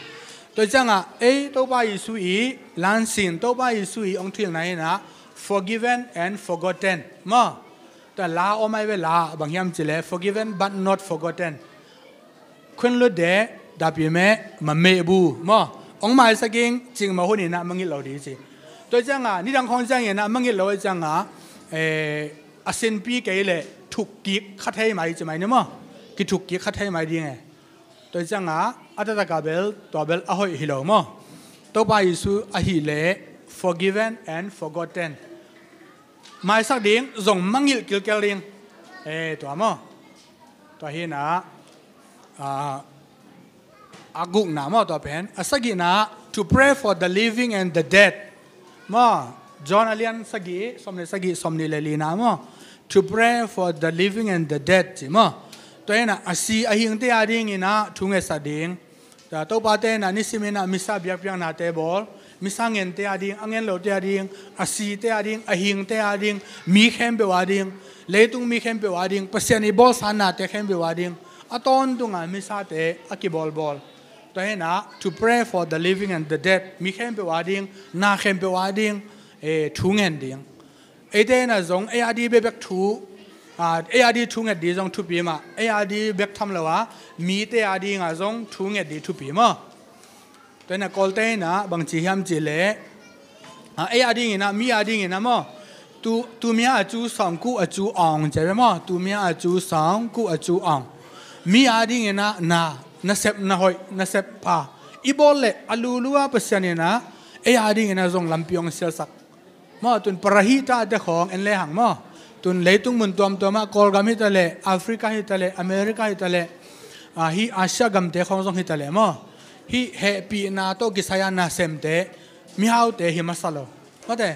Tua ciangah, ei, Topa Jesu i lansin, Topa Jesu i hong thuhilhna hi na, forgiven and forgotten maw. Tua la om ai ve, la bang hiam ci leh, forgiven but not forgotten. ခွင့်လွှတ်တယ်၊ ဒါပေမဲ့ မမေ့ဘူး မ့ၢ်၊ အောင်မစားရင် ကျင့်မဟုတ်ရင် မငြိမ်လို့ဒီစီ။ ตัวอย่างอ่ะ นี่ดังของ อย่างเงี้ยนะ မငြိမ်လို့ อย่างอ่ะ เอ่อ အဆင်ပြေကလေး ထုက်ကီးခတ်ထဲမိုင်း ကျင့်မိုင်း မ့ၢ်၊ ကထုက်ကီးခတ်ထဲမိုင်းဒီး ငယ်၊ ตัวอย่างอ่ะ အတတကဘဲလ် ตัวဘဲလ် အဟိုက်ဟီလို မ့ၢ်။ ตัวไป Yesu အဟိလေ forgiven and forgotten. မစားရင် အောင်မငြိမ် ကလေးကလေး เอ่อ ตัว မ့ၢ်။ ตัว ဟိနာ อ่า အဂုဏ် မ့ၢ်၊ ตัว เป็น အစကီးနာ to pray for the living and the dead မ့ၢ်။ John အလျံ စကီး ဆံးန့ၣ် စကီး ဆံးန့ၣ် လီၤလီၤနာ မ့ၢ်၊ to pray for the living and the dead ကျင့် မ့ၢ်။ ตัว ဟိနာ အသီအဟိင်တဲအဒိင်ၼ်ၼၼ်ၼၢ ထုက့သးဒိင်ၼၢ ตัว ပါတဲၼၢ နံၣ်စံမ့ၢ်နၢ မံသးဘျဲးပျဲးနၢတဲဘီလ် မံသးငဲၢ်တဲအဒိင်ၼၢ အငဲၢ်လိၤတဲအဒိင်ၼၢ အသီတဲအဒိင်ၼၢ အဟိင်တဲအဒိင်ၼၢ မံခဲမ်ပေဝါဒိင်ၼၢ လႄၣ်တုၢ်မံခဲမ်ပေဝါဒိင်ၼၢ ပသံၣ်အံၤဘီသးနၢတဲခဲမ်ပေဝါဒိင်ၼၢ အတၢ်တုၤနၢ မံသးတဲ အကဘီလ်ဘီလ်။ ตัว ဟိနာ to pray for the living and the dead မံခဲမ်ပေဝါဒိင်ၼၢ နၢခဲမ်ပေဝါဒိင်ၼၢ เอ่อ ထုက့ဒိင်ၼၢ เอเตนะ အောင် เออาดีเบเบกထု อ่า เออาดีထုက့ဒိင်အောင်ထုက့မး เออาดีเบกทำแล้ววะ မံတဲအဒိင်ၼၢ အောင်ထုက့ဒိင်ထုက့မး။ ตัว ဟိနာ กอลเตนะ บางที ဟိမ်จิเล อ่า เออาดีเนอะ မံအဒိင်ၼၢ မ့ၢ်၊ တူၢ်မျါအကျိုးဆောင် ကိုယ့်အကျိုးအောင် ကျင့် မ့ၢ်၊ တူၢ်မျါအကျိုးဆောင် ကိုယ့်အကျိုးအောင် မံအဒိင်ၼၢ နၢ နစဲပ်နၢဟိုက် နစဲပ်ဖး အံၤဘီလၢ အလူလူအပသံၣ်န့ၣ်နၢ เออาดีเนอะ အောင်လမ်းပြောင်းစောင့်ရှောက် မ့ၢ်။ တုၤ ပရဟိတတဲဃီ အဲၣ်လဲၣ်ဟင် မ့ၢ်၊ တုၤ လၢတုင်မုၢ်တွမ်တွမ် အကီၢ်ဂၤဟီတလဲၣ် အာဖရိကဟီတလဲၣ် အမဲရကဟီတလဲၣ် အာ ဟံး အာရှဂၤတဲဃီ အောင်ဟီတလဲၣ် မ့ၢ်၊ ဟံး ဟဲပံးနၢ တၢ်ကစၢ်ယွၤနၢ်စဲမ်တဲ မံဟီတဲ ဟံးမၤစၢၤလီၤ မ့ၢ်တဲ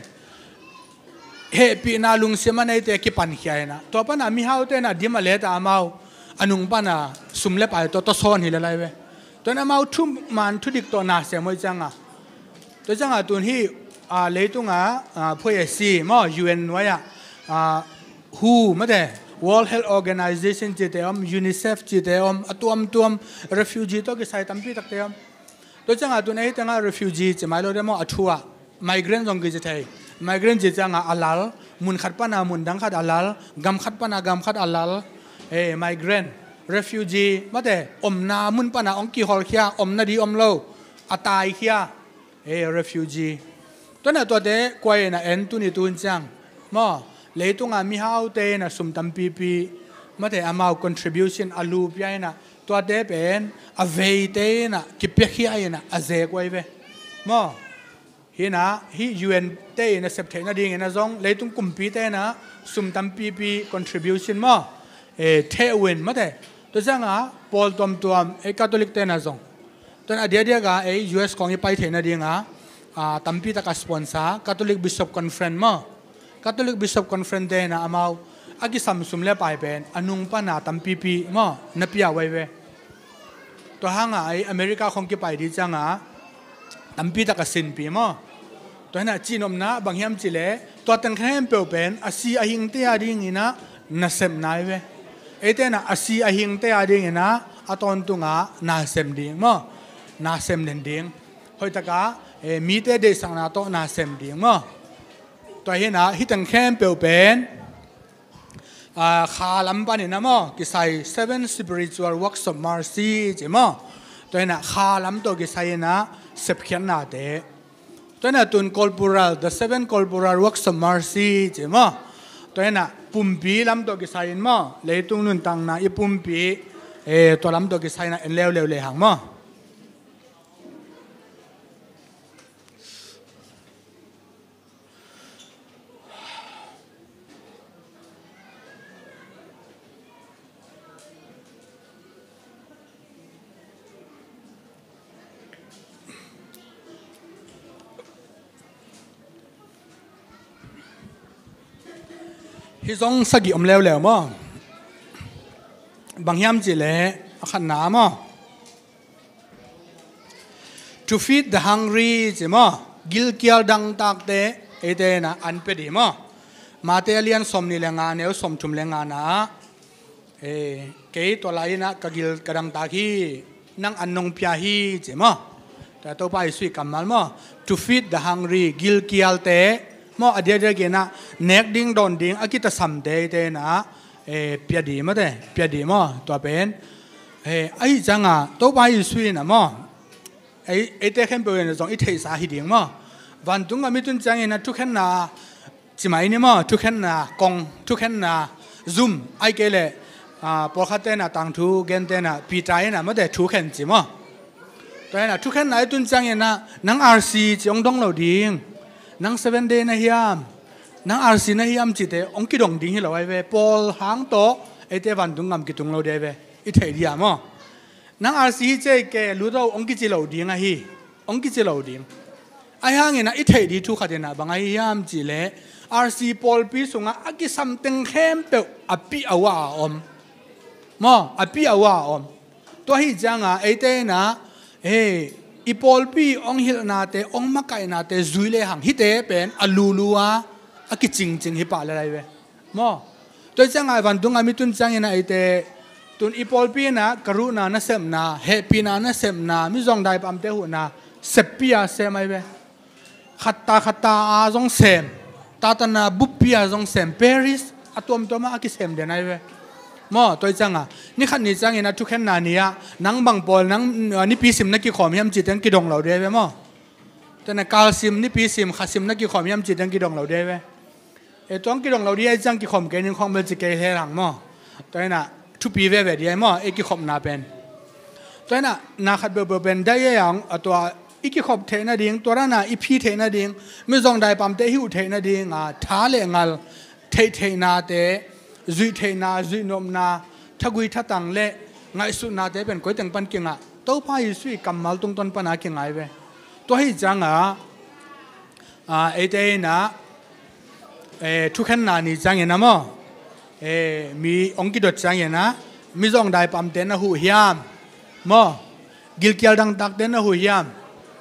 ဟဲပံးနၢ လူင်စဲမ်မနုၤတဲ ကပၢၢ်ဃာ်နၢ ตัว ပၢၢ်နၢ မံဟီတဲနၢ ဒ်မလဲတၢ်အမါ အနုၢ်ပၢၢ်နၢ သုးလဲပၢ်တဲ တၢ်စီၢ်ဟံးလၢလၢဝဲ ตัว ဟိနာ မါ ထုးမၢ်ထုးဒိၣ် တၢ်နၢ်စဲမ်ဝဲ ကျင့် နၢ ตัว ကျင့် နၢ တုၤ ဟံး လႄတုင် အဖွဲ့အစည်း မ့ၢ်၊ ယူဢဵၣ် ဝဲယၢ် WHO မ့ၢ်တဲ World Health Organization ကျင့်တဲအီၤ UNICEF ကျင့်တဲအီၤ အတွမ်တွမ် refugee တၢ်ကစၢ်ယွၤတၢ်ပံတၢ်တဲအီၤ ตัว ကျင့် နၢ တုၤ အဲၣ်တဲနၢ refugee ကျင့် မးလီၤ မ့ၢ်၊ အထု migrant အောင်ကျင့်တဲ migrant ကျင့် ကျင့် နၢ အလၢ် မုၢ်ဃတ်ပၢၢ်နၢ မုၢ်တၢင်းဃတ်အလၢ် ဂၤမ်ဃတ်ပၢၢ်နၢ ဂၤမ်ဃတ်အလၢ် migrant refugee မ့ၢ်တဲ အိၣ်နၢ မုၢ်ပၢၢ်နၢ အောင်ကံၢ်ဟီၣ်ဃာ် အိၣ်နၢဒ်အိၣ်လီၤ အတၢ်ဃာ် refugee ตัว ဟိနာ ตัว တဲ ကွၢ်ယဲနၢ အဲၣ်တုၤနံၤတုၤနၢ ကျင့် မ့ၢ်၊ လၢတုင် မံဟီတဲနၢ သုးတၢ်ပံပံ မ့ၢ်တဲ အမါ contribution အလူပျဲနၢ ตัว တဲ ပၢၢ် အဝဲတဲနၢ ကပျဲဃာ်နၢ အစဲကွၢ်ဝဲ မ့ၢ်။ ဟိနာ ဟံး UN တဲနၢ စဲပ်ထဲနၢ ဒ်နၢ အောင် လၢတုင်ကုမ်ပံတဲနၢ သုးတၢ်ပံပံ contribution မ့ၢ်၊ ထဲဝင် မ့ၢ်တဲ ตัว ကျင့် နၢ ပီၣ်တွမ်တွမ် အဲၣ် ကထိးလံၣ်တဲနၢ အောင် ตัว ဟိနာ အဒံအဒံက အဲၣ် US ခီၣ် ယပၢၢ်ထဲနၢ ဒ်နၢ တၢ်ပံတၢ်က sponsor Catholic Bishop Conference မ့ၢ်၊ Catholic Bishop Conference တဲနၢ အမါ အကစၢ်သုးလဲပၢ်ပၢၢ် အနုၢ်ပၢၢ်နၢ တၢ်ပံပံ မ့ၢ် နပျဲဝဲဝဲ ตัว ဟိနာ အဲၣ် အမဲရကခီၣ် ကပၢၢ်ဒ် ကျင့် နၢ တၢ်ပံတၢ်က စံပံ မ့ၢ်။ ตัว ဟိနာ ကျင့်နုာ်နၢ ဘၣ်ဟံးမံၤလဲၣ် ตัว တၢ်ခဲမ်ပေဝဲ အသီအဟိင်တဲအဒိင်ၼၢ နစဲမ်နၢဝဲ အဲၣ်တဲနၢ အသီအဟိင်တဲအဒိင်ၼၢ အတၢ်တုၤနၢ နၢ်စဲမ်ဒိင် မ့ၢ်၊ နၢ်စဲမ်န့ၣ်ဒိင် ဟိုတက မံတဲဒ့ၣ်စၢ်နၢ တၢ်နၢ်စဲမ်ဒိင် မ့ၢ်။ ตัว ဟိနာ ဟံး တၢ်ခဲမ်ပေဝဲ ခါလမ်ပၢၢ်န့ၣ်နၢ မ့ၢ် ကစၢ်ယွၤ seven spiritual works of mercy ကျင့် မ့ၢ်။ ตัว ဟိနာ ခါလမ်တၢ်ကစၢ်ယွၤနၢ စဲပ်ဃာ်နၢ်တဲ ตัว ဟိနာ တုၤ corporal, the seven corporal works of mercy ကျင့် မ့ၢ်။ ตัว ဟိနာ ပူၤပံလမ်တၢ်ကစၢ်ယွၤ မ့ၢ်၊ လၢတုင်နုၢ်တၢင်းနၢ ယပူၤပံ ตัว လမ်တၢ်ကစၢ်ယွၤနၢ အဲၣ်လဲၣ်လဲၣ်လဲၣ်ဟင် မ့ၢ်။ ဟံး အောင်သက့ၣ်အီၤလဲၣ်လဲၣ် မ့ၢ်၊ ဘၣ်ဟံးမံၤလဲၣ် အခတ်နၢ မ့ၢ်။ To feed the hungry ကျင့် မ့ၢ်၊ ဂိုၼ်းကၠီဒၢင်းတၢၵ်ႇတဲ အဲၣ်တဲနၢ အၢၼ်းပျဲဒိၣ် မ့ၢ်။ မးသဲ အလံ ဆံးန့ၣ် လၢ ငါး နဲ ဆံးထူၣ်လၢ ငါး နၢ ကဲ ตัว လၢ ယနာ် ကဂိုၼ်းကၠီဒၢင်းတၢၵ်ႇဟံၣ် နၢင်း အၢၼ်း နွံ ပျဲဟံၣ် ကျင့် မ့ၢ်။ ตัว ပၢ်ယ့ၣ်ၡူး ကမၢလ် မ့ၢ်၊ To feed the hungry ဂိုၼ်းကၠီတဲ မ့ၢ် အဒိဒ်က့နၢ နဲၣ်ဒိၣ်ဒွၣ်ဒိၣ် အကံၢ်တသၣ်တဲ အဲၣ်တဲနၢ ပျဲဒိၣ် မ့ၢ်တဲ ပျဲဒိၣ် မ့ၢ်။ ตัว ပၢၢ် He, ahi cianga Topa Jesu in a maw, ei, eite khempeuh in a zong i theihsa hi ding maw. Vantung gam i tun ciangin a thukhenna ci mai ni maw, thukhenna kong, thukhenna zum, ai kei leh, ah, pawlkhat tena tangthu gen tena Peter in a mawte thukhen ci maw. Tua in a thukhenna i tun ciangin a nang R C ci hong dong lo ding, nang Seven Day na hiam, nang R C na hiam cite hong kidong ding hi lo ai ve. Pawl hang tawh eite vantung gam kitung lo ding ai ve. I theih dia maw. Nang R C hi cei ke luto hong kici lo ding ahi. Hong kici lo ding. Ahi hangin a i theih ding thu khat in a bang ahi hiam cih leh R C pawlpi sungah a kisam teng khempeuh a pi a wa a om. Maw, a pi a wa a om. Tua hi cianga eite in a, he, i pawlpi hong hilhnate, hong makaihnate zui lehang hihte pen a lulu a, a kicingcing hi pah lel ai ve. Maw. Tua hi cianga vantung gam i tun ciangin a eite tun i pawlpi in a karuhna nasepna, hehpihna nasepna, mizawng daipamte huhna seppi a sem ai ve. Khatta khatta a zong sem, tatana buppi a zong sem, parish a tuamtuam a kisem den ai ve. Maw, tua hi cianga ni khat ni ciangin a thukhenna ni-ah nang bang pawl, nang, ah, nipi sim na kikhawm hiam cite hong kidong lo ding ai ve maw. Tua in a kal sim, nipi sim, kha sim na kikhawm hiam cite hong kidong lo ding ai ve. E, tua hong kidong lo ding ai ciang kikhawm kei ning khawng bel ci kei lehang maw. Tua in a thupi veve ding ai maw, e kikhopna pen. Tua in a na khat peuhpeuh pen dai e ang, a tua i kikhop theih nading, tua dan a i phi theih nading, mizawng daipamte i huh theih nading a tha le ngal, theihtheihnate, zuihtheihna, zuihnopna, thagui thatang le ngaihsutnate pen koi teng pan kingah, Topa Jesu i kammal tungtawn pana kingah ai ve. Tua hi cianga, a, eite in a, e, thukhenna ni ciangin a maw, e, mi hong kidot ciangin a, mizawng daipamte na huh hiam maw, gilkial dangtakte na huh hiam.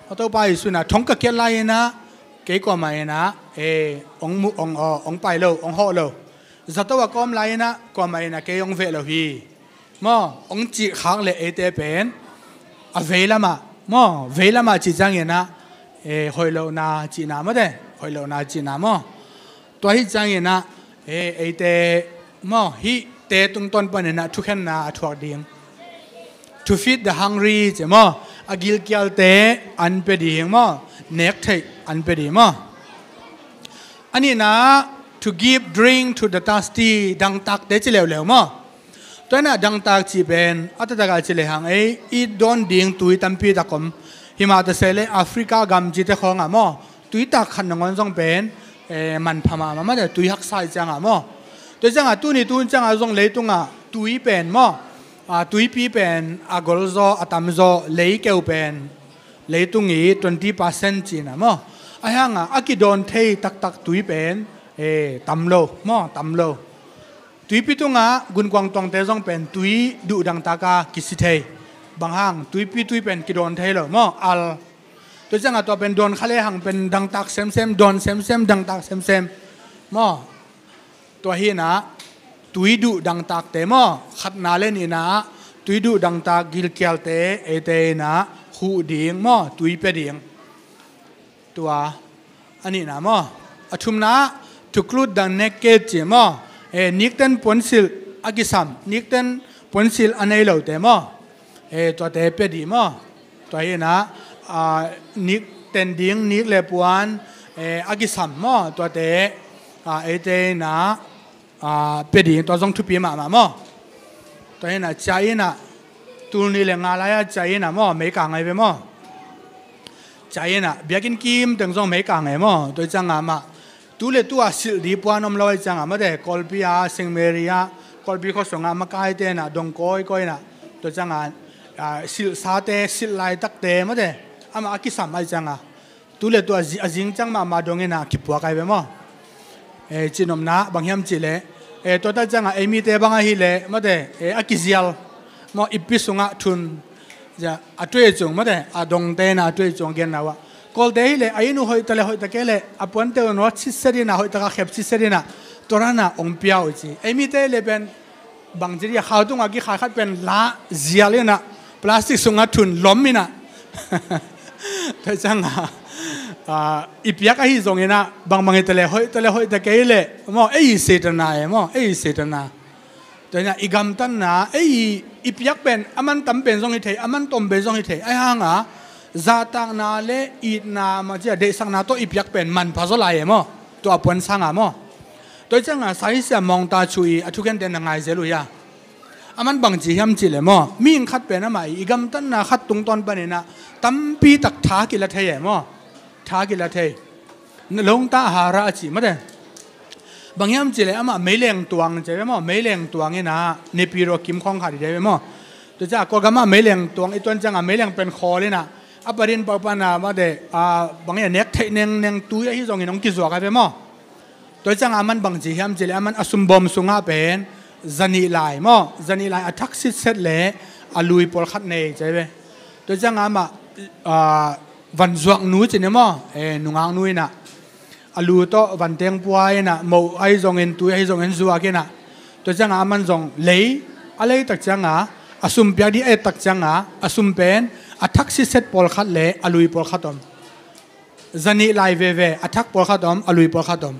A Topa Jesu in a thong ka kiat lai in a, kei kuamah in a, e, hong mu, hong, aw, hong pai lo, hong hawh lo. Zato a ka om lai in a, kuamah in a kei hong veh lo hi. Maw, hong cih khak leh eite pen a veilamah, maw, veilamah cih ciangin a, e, hoih lohna cihna mawte, hoih lohna cihna maw. Tua hi ciangin a, e, eite maw, hihte tungtawn panin a thukhenna a thuak ding. To feed the hungry ci maw, a gilkialte an pia ding maw, nek theih an pia ding maw. A nihna, to give drink to the thirsty, dangtakte ci leuleu maw. Tua in a dangtak cih pen a taktak a ci lehang ei i dawn ding tui tampi tak om. Himah ta se le Africa gam cite khawngah maw, tui tak khat nangawn zong pen, e, manpha mahmah mawte, tui haksa hi ciangah maw. Tua ciangah tuni tun ciangah zong leitungah tui pen maw, a, tuipi pen a golzaw, a tamzaw, leikeu pen leitung i twenty percent cihna maw. Ahi hangah a kidawn thei taktak tui pen, e, tam lo maw, tam lo. Tuipi tungah gunkuang tuangte zong pen tui duh dangtaka kisi thei. Bang hang, tuipi tui pen kidawn thei lo maw, al. Tua ciangah tua pen dawn kha lehang pen dangtak semsem, dawn semsem, dangtak semsem maw. Tua hi in a, tui duh dangtakte maw, khatna le nihna ah tui duh dangtak gilkialte eite in a huh ding maw, tui pia ding. Tua a nihna maw. A thumna ah, to clothe the naked ci maw. E, nikten puansilh a kisam, nikten puansilh a nei lote maw, e, tuate pia ding maw. Tua hi in a, a, nikten ding, nik le puan, e, a kisam maw, tuate, a, eite in a, a, pia ding, tua zong thupi mahmah maw. Tua hi in a, cia in a, tul nih le nga lai-a cia in a maw, mei kang ai ve maw. Cia in a, biakinn kim teng zong mei kang ai maw. Tua hi ciangah mah, tu le tu a silh ding puan om lo ai ciangah mawte, Kawlpi a, Saint Mary a, Kawlpi khuasungah makaite in a dong kawikawi in a, tua ciangah, a, silhsate, silh laitakte mawte, amah a kisam ai ciangah tu le tu a zi-, a zing ciang mahmah dong in a kipuak ai ve maw. E, cihnopna bang hiam cih leh, e, tua tak ciangah ei mite bang ahih leh mawte, e, a kizial maw, ippi sungah thun, a tuai cung mawte, a dongte in a tuai cung a genna uh ah, Kawlte hi leh a inn uh hoih ta le hoih ta kei leh a puante uh nawt sitset in a, hoih taka khep sitset in a, tua dan a hong pia uh ci. Ei mite hi leh pen bangci dih a, khau tungah kikhai khat pen la zial in a, plastic sungah thun lom in a. Tua ciangah, a, i piak ahi zongin a, bangbang hi ta le hoih ta le hoih ta kei leh maw, ei i Setana e maw, ei i Setana. Tua hi a, i gamtatna, ei, i piak pen a man tam pen zong hi thei, a man tom pen zong hi thei, ahi hanga zahtakna le itna, mah ci a, deihsakna tawh i piak pen manpha zaw lai e maw? Tua a puan sanga maw? Tua hi cianga saisia mawngta chu i a thukente na ngai zel uh hia? A man bangci hiam cihleh maw, mihing khat pen amah i, i gamtatna khat tungtawn paninah tampi tak tha kila thei e maw? Tha kila thei. Lawngta hara a ci mate. Bang hiam cihleh amah meileng tuang ci ve maw? Meileng tuang inah Naypyidaw kim khawng khat i dei ve maw? Tua ciah Kawlgamah meileng tuang i tuan cianga meileng pen khawl inah a parin paupana mate, a, bang hiam, nek theih nengneng, tui ahi zongin hong kizuak a ve maw? Tua cianga a man bangci hiam cihleh a man a sumbawm sungah pen zanih lai maw? Zanih lai a thak sitset le a lui pawlkhat nei ci ve. Tua cianga amah, a, vanzuaknu ci ni maw? E, nungaknu inah a lu tawh vanteng pua inah moh ahi zongin tui ahi zongin zuak inah, tua cianga a man zong lei a lei tak cianga a sum piak ding a et tak cianga a sum pen a thak sitset pawlkhat le a lui pawlkhat om. Zanih lai veve a thak pawlkhat om, a lui pawlkhat om.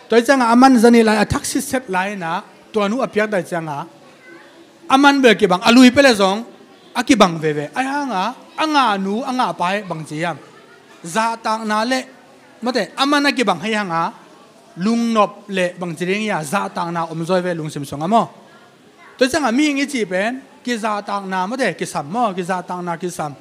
Tua hi cianga a man zanih lai a thak sitset lai inah tua nu a piak dai cianga a man bel kibang, a lui pele zong a kibang veve. Ahi hanga a ngahnu a ngahpa hi bangci hiam? Zahtakna le mate a man a kibang ahi hanga lungnop le bangci ding hia, zahtakna om zaw ve lungsim sungah maw? Tua cianga mihing i cih pen kizahtakna mate kisam maw? Kizahtakna kisam.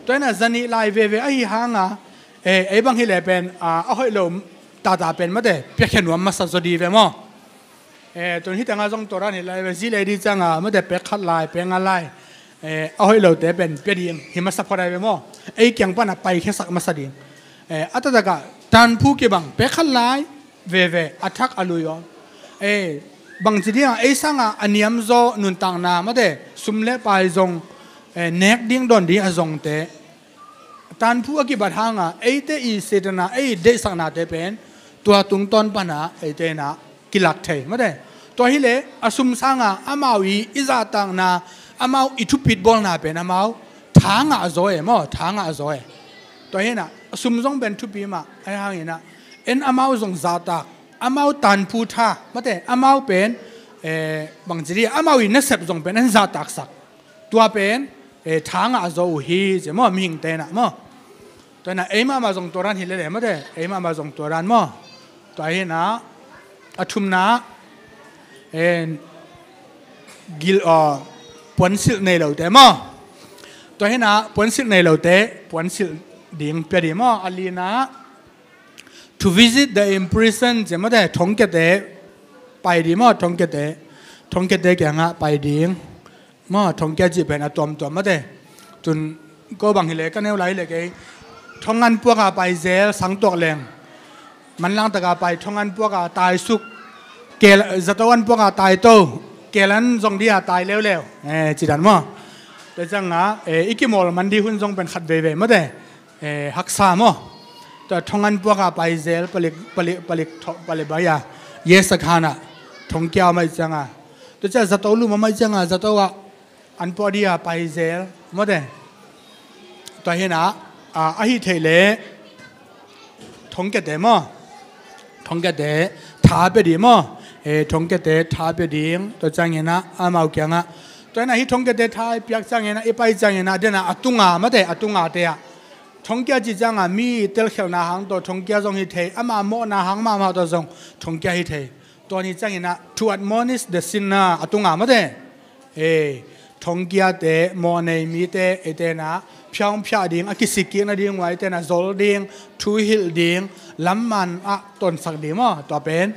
Tua inah zanih lai veve ahi hanga, e, ei bang hileh pen, a, a hoih lo tata pen mate piakhia nuam masa zaw di ve maw? E, tun hih tengah zong tua dan hi lai ve, zi lei di cianga mate pek khat lai, pek nga lai, e, a hoih lote pen pia ding hi masa phot ai ve maw? Ei kiang pana paikhiasak masa ding. E, a taktakah tanphu kibang, pek khat lai veve a thak a lui om. E, bangci dinga ei sanga a niamzaw nuntakna mate sum le pai zong, e, nek ding dawn ding a zongte tanphu a kibat hanga eite i Setana ei deihsaknate pen tua tungtawn pana eite inah kilak thei mate. Tua hileh a sum sanga amau i, i zahtakna, amau i thupit bawlna pen amau tha ngah zaw e maw? Tha ngah zaw e. Tua hinah a sum zong pen thupi mah ahi hanginah en amau zong zahtak, amau tanphu tha mate, amau pen, e, bangci di, amau i nasep zong pen en zahtaksak. Tua pen, e, tha ngah zaw uh hi ci maw, mihingte inah maw? Tua inah ei mahmah zong tua dan hi lele mate, ei mahmah zong tua dan maw? Tua hinah a thumna, e, gil, aw, puansilh nei lote maw? Tua hinah puansilh nei lote puansilh ding pia di maw? A lina to visit the imprisoned ci mate, thongkiate pai di maw? Thongkiate, thongkiate kiangah pai ding maw? Thongkia cih pen a tuamtuam mate. Tun ko bang hileh ka neu lai hileh kei thongan puaka pai zel sangtuak leng, manlang taka pai thongan puaka taisuk, kel, zato an puaka taito, kelan zong dia tai leuleu, e, cidan maw? Tua cianga, e, i kimawl man di hun zong pen khat veivei mate. E, haksa maw? Tua thongan puaka pai zel palik, palik, palik, tho, palik bai a, yes a khanah thongkia maih cianga. Tua ciah zato lum a maih cianga zato ah an puak dia pai zel mate. Tua hinah, a, ahi theih leh thongkiate maw? Thongkiate tha pia di maw? E, thongkiate tha pia ding. Tua cianginah amau kiangah, tua hinah hih thongkiate tha i piak cianginah i pai cianginah denah a tunga mate, a tungate ah thongkia ci cianga mi telkhialhna hang tawh thongkia zong hi thei, ama mawhna hang mahmah tawh zong thongkia hi thei. Tua ni cianginah to admonish the sinner a tunga mate. E, thongkiate, mawhnei mite eite inah phiaungphiah ding, a kisikkik nading uh a eite inah zol ding, thuhilh ding, lamman ah tonsak ding maw? Tua pen,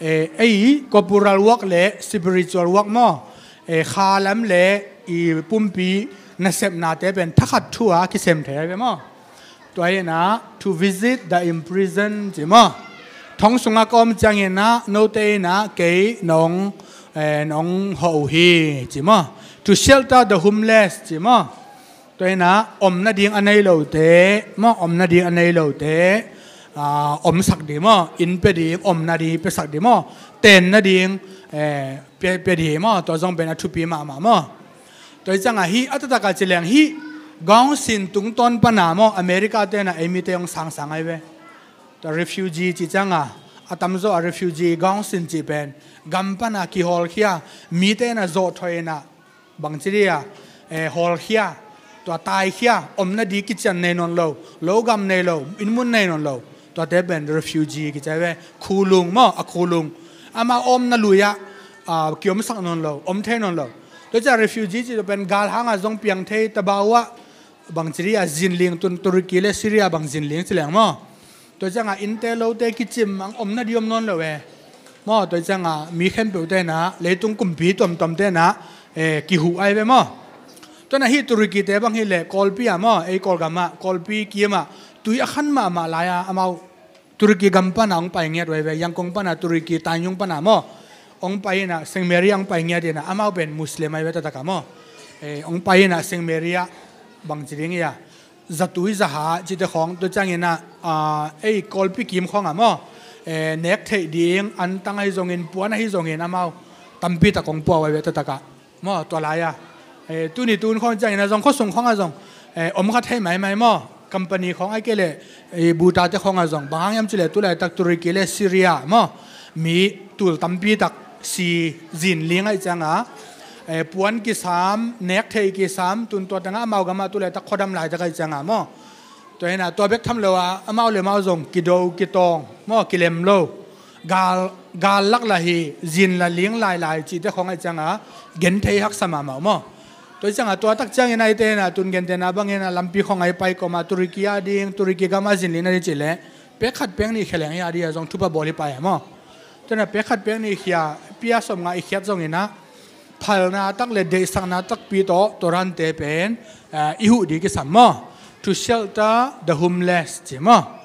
e, ei corporal work le spiritual work maw? E, khalam le i pumpi nasepnate pen thakhat thu a kisem thei a ve maw? Tua hinah to visit the imprisoned ci maw? Thong sungah ka om cianginah note inah kei nong, e, nong hawh uh hi ci maw? To shelter the homeless ci maw? Tua hinah om nading a nei lote maw? Om nading a nei lote, a, omsak di maw? Inn pia ding, om nading piasak di maw? Ten nading, e, pia, pia di maw? Tua zong pen a thupi mahmah maw? Tua hi cianga hih a taktakah ci leng hih gaungsin tungtawn pana maw, America tenah ei mite hong sangsang ai ve. Tua refugee ci cianga A tamzaw a refugee gawng sin cih pen gam pana kihawlkhia, mite na zawhthawh ina bangci dia, eh, hawlkhia, tua taikhia, omna di kician nei nawn lo, lo gam nei lo, innmun nei nawn lo, tuate pen refugee kici ve, khulung maw, a khulung. Amau omna lui-ah, ah, kiomsak nawn lo, om thei nawn lo. Tua ciah refugee cih tua pen gal hangah zong piang thei, tabau ah bangci dia zinling, tun Turkey le Syria bang zinling ci leng maw. Tua ciangah innte lote kicim ang omna di om nawn lo e. Maw, tua ciangah mi khempeuh tena, leitung kumpi tuamtuam tena, eh, kihuh ai ve maw. Tuana hih Turkey te bang hileh Kawlpi ah maw, ei Kawlgam ah, Kawlpi kim ah, tui a khan mahmah lai-a, amau Turkey gam pana hong pai ngiat uh ai ve, Yangon pana, Turkey Tanyung pana maw. Hong pai ina, Saint Mary hong pai ngiat ina, amau pen Muslim ai ve taktak ah maw. Eh, hong pai ina, Saint Mary ah, bangci ding ia, zatui zaha cihte khawng, tua ciangin ah, ah, ei Kawlpi kim khawngah maw, eh, nek theih ding antang ahi zongin, puan ahi zongin amau tampi tak hong pua uh ai ve taktak ah maw, tua lai-a. Eh, tuni tun khawng ciangin ah zong khuasung khawngah zong, eh, om kha thei maimai maw, company khawng ai kei leh, eh, butate khawngah zong, bang hang hiam cih leh tulaitak Turkey le Syria maw, mi tul tampi tak si zinling ai ciangah, eh, puan kisam, nek theih kisam, tun tua tangah amau gamah tulaitak khuadam laitak ai ciangah maw. Tua hinah tua bek tham lo a, amau le amau zong kido kitawng maw, kilem lo. Gal, gal lak lah hi, zin lah ling lailai cihte khawng ai ciangah gen thei haksa mahmah maw. Tua ciangah tua tak ciangin ah eite inah tun gentehna bangin ah lampi khawng ah i pai kawmah Turkey a ding, Turkey gamah zinling na ding cih leh pek khat pek nih khia leng hi a ding a zong thupha bawl hi pai a maw. Tuana pek khat pek nih khia, pia sawm nga i khiat zongin ah phalna tak le deihsakna takpi tawh tua rante pen, eh, i huh ding kisam maw. To shelter the homeless ci maw.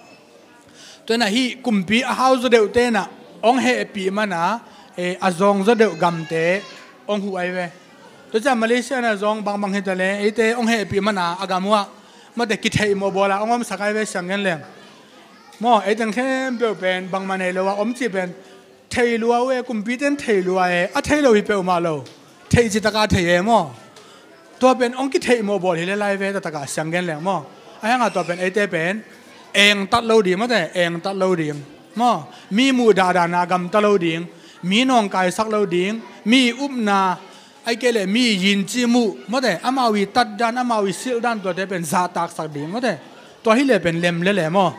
Tuana hih kumpi a hau zaw deuh tenah hong hehpih mana, eh, a zawng zaw deuh gamte hong huh ai ve. Tua ciah Malaysia na zong bangbang hi ta le, eite hong hehpih mana a gam uh ah mate kitheih mawh bawla hong omsak ai ve siang gen leng. Maw, eiteng khempeuh pen bangmah nei lo a om cih pen thei lua uh e, kumpite in thei lua e, a thei lo hi peuhmah lo. Theih citaka thei e maw. Tua pen hong kitheih mawh bawl hi le lai ve taktakah siang gen leng maw. A hiangah tua pen eite pen engtat lo ding mawte, engtat lo ding maw. Mi muh dahdahna gamta lo ding, mi nawngkaisak lo ding, mi upna, ai kei leh mi yincim uh mawte, amau i tatdan, amau i silhdan tuate pen zahtaksak ding mawte. Tua hi leh pen lem lele maw.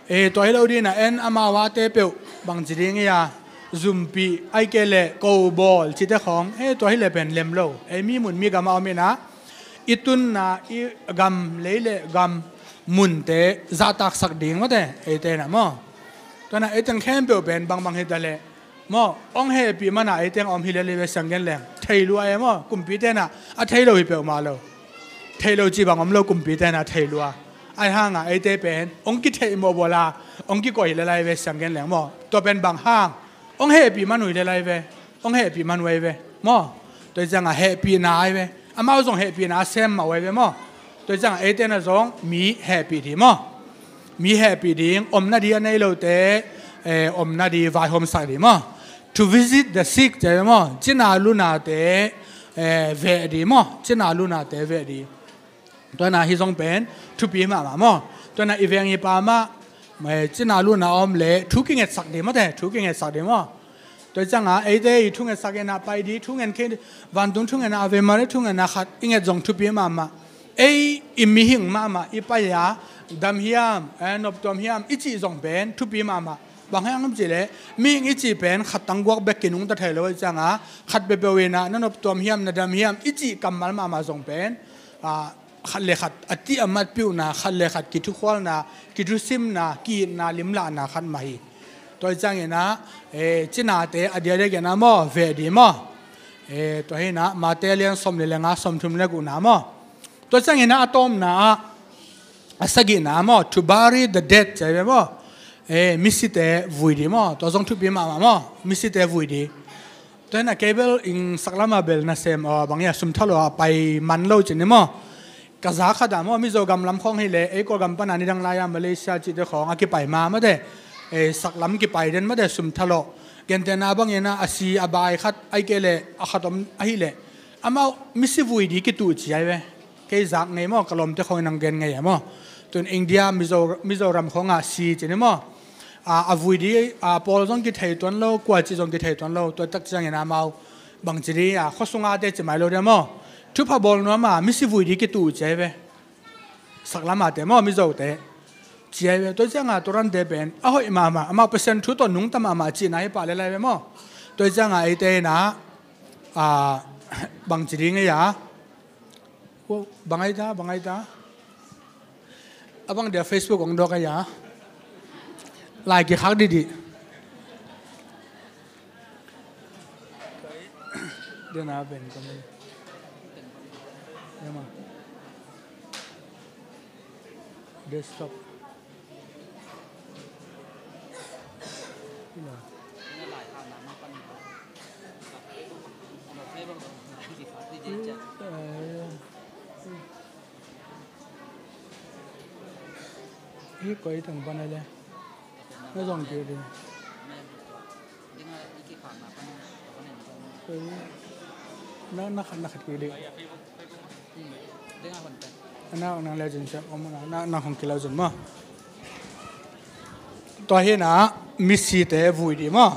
E, tua hi lo dina en amau ate peuh bangci ding ia, zumpih, ai kei leh ko bawl cite khawng, e, tua hi leh pen lem lo. E, mi mun mi gam a om ina i tunna i gam lei le gam munte zahtaksak ding mawte, eite na maw. Tuana eiteng khempeuh pen bangbang hi ta leh maw, hong hehpih mana eiteng a om hi le lei ve siang gen leng. Thei lua e maw, kumpite na a thei lo hi peuhmah lo. Thei lo cih bang om lo, kumpite na thei lua. Ai hangah eite pen hong kitheih mawh bawla hong kikoih hi le lai ve siang gen leng maw. Tua pen bang hang, hong hehpih man uh hi le lai ve. Hong hehpih man uh ai ve maw. Tua ciangah hehpihna ai ve. Amau zong hehpihna a sem mah uh ai ve maw. Tua ciangah eite na zong mi hehpih ding maw. Mi hehpih ding, omna di a nei lote, eh, omna di vaihawmsak ding maw. To visit the sick ci ai ve maw. Cina lunate, eh, veh ding maw. Cina lunate veh ding. Tuana hi zong pen thupi mahmah maw. Tuana i veng i pa mah, eh, cina luna om le thu kingetsak ding mawte, thu kingetsak ding maw. Tua ciangah eite i thungetsak inah pai ding, thungen kei ding, vantung thungetna, Ave Maria thungetna khat i nget zong thupi mahmah. Ei i mihing mahmah i pai-a dam hiam, eh, noptuam hiam i cih zong pen thupi mahmah. Bang hang hiam cih leh mihing i cih pen khat tangguak bek kinungta thei lo ahih ciangah khat peuhpeuh inah na noptuam hiam, na dam hiam i cih kammal mahmah zong pen, ah, khat le khat a tih a matpihna, khat le khat kithukhualna, kithusimna, ki-itna, limlahna khat mah hi. Tua hi ciangin ah, eh, cinate a diakdiak inah maw, veh ding maw. Eh, tua hi inah Mate lian sawm le nga, sawm thum le gukna maw. Tua ciangin ah a tawpna ah, a sagihna maw, to bury the dead ci ai ve maw. Eh, misite vui ding maw. Tua zong thupi mahmah maw, misite vui ding. Tua hi inah kei bel inn saklam ah bel nasem, aw, bang ia, sum thalawh a pai man lo ci ni maw. Ka za khat ah maw, Mizo gam lam khawng hi leh, ei Kawlgam pana nidang lai-a Malaysia cihte khawng a kipai ma mawte, eh, saklam kipai den mawte, sum thalawh. Gentehna bangin ah a si a bai khat ai kei leh a khat om ahi leh amau misi vui ding kituh ci ai ve. Kei zak ngei maw, ka lawmte khawng in ang gen ngei a maw. Tun India, Mizo, Mizoram khawngah si ci ni maw. a, a vui di, a, pawl zong kithei tuan lo, kua ci zong kithei tuan lo, tua tak ciangin amau bangci di, a, khuasungate ci mai lo dia maw. Thupha bawl nuam a, misi vui di kitu ci ai ve. Saklamate maw, Mizote. Ci ai ve, tua cianga tua rante pen a hoih mahmah, amau Pasian thu tawh nungta mahmah cihna hi pah le lai ve maw. Tua cianga eite in a, a, bangci di ngei a. Bang ai ta, bang ai ta. A bang dia Facebook ong dawk ai a. Lai kikhak didi. Dia na pen comment. Dia ma. Desktop. Ina. Eh, Hi koi thang pan ai le. Na zong kik di. Koi. Na, na khat, na khat kik di. Na, na le zin sia om na, na, na hong kila zin maw. Tua hi na, misite vui di maw.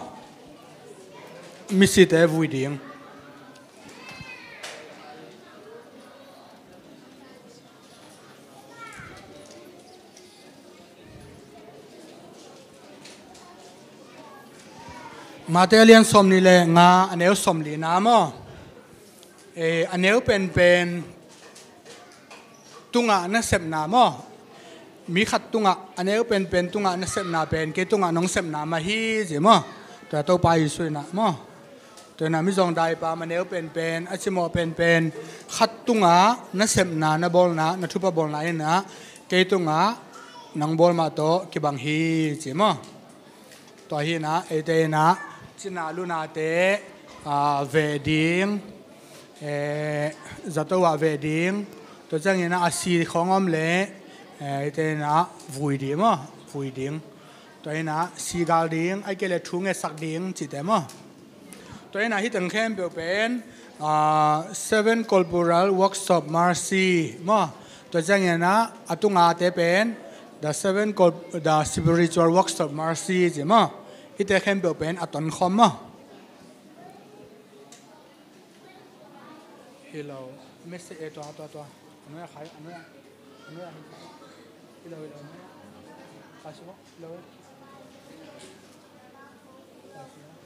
Misite vui ding. Mate a lian sawmnih le nga, a neu sawmlina maw. Eh, a neu penpen tungah nasepna maw. Mi khat tungah, a neu penpen tungah nasepna pen kei tungah nong sepna mah hi ci maw. Tua Topa Jesuh in a maw. Tua in a mizawng daipa, a neu penpen, a cimawh penpen khat tungah nasepna, na bawlna, na thupha bawlna in a kei tungah nang bawl mah tawh kibang hi ci maw. Tua hi na, eite in a cina lunate, a, veh ding, eh, zato ah veh ding. Tua ciangin a, a si khawng om le, eh, eite in a vui ding maw, vui ding. Tua in a si gal ding, ai kei le thu ngetsak ding cite maw. Tua in a hi teng khempeuh pen, a, Seven Corporal Works of Mercy maw. Tua ciangin a, a tungate pen, the seven cor-, the spiritual works of mercy ci maw. Hite khempeuh pen a tonkhawm maw. Hi lo, message e tua, tua, tua. A nuai a khai, a nuai a, a nuai a khai. Hi lo, hi lo, a nuai a. Khai su maw, hi lo. Khai su maw.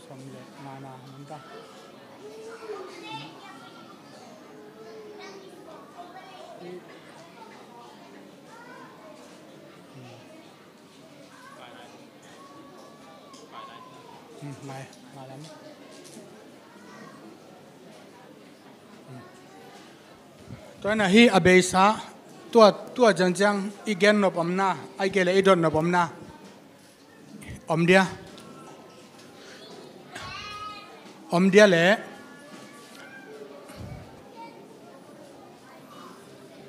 Sawm le ngana man ta. Mai, mai lam. Tua na hi a beisa, tua, tua ciangciang i gen nop omna, ai kei le i dot nop omna. Om dia. Om dia le.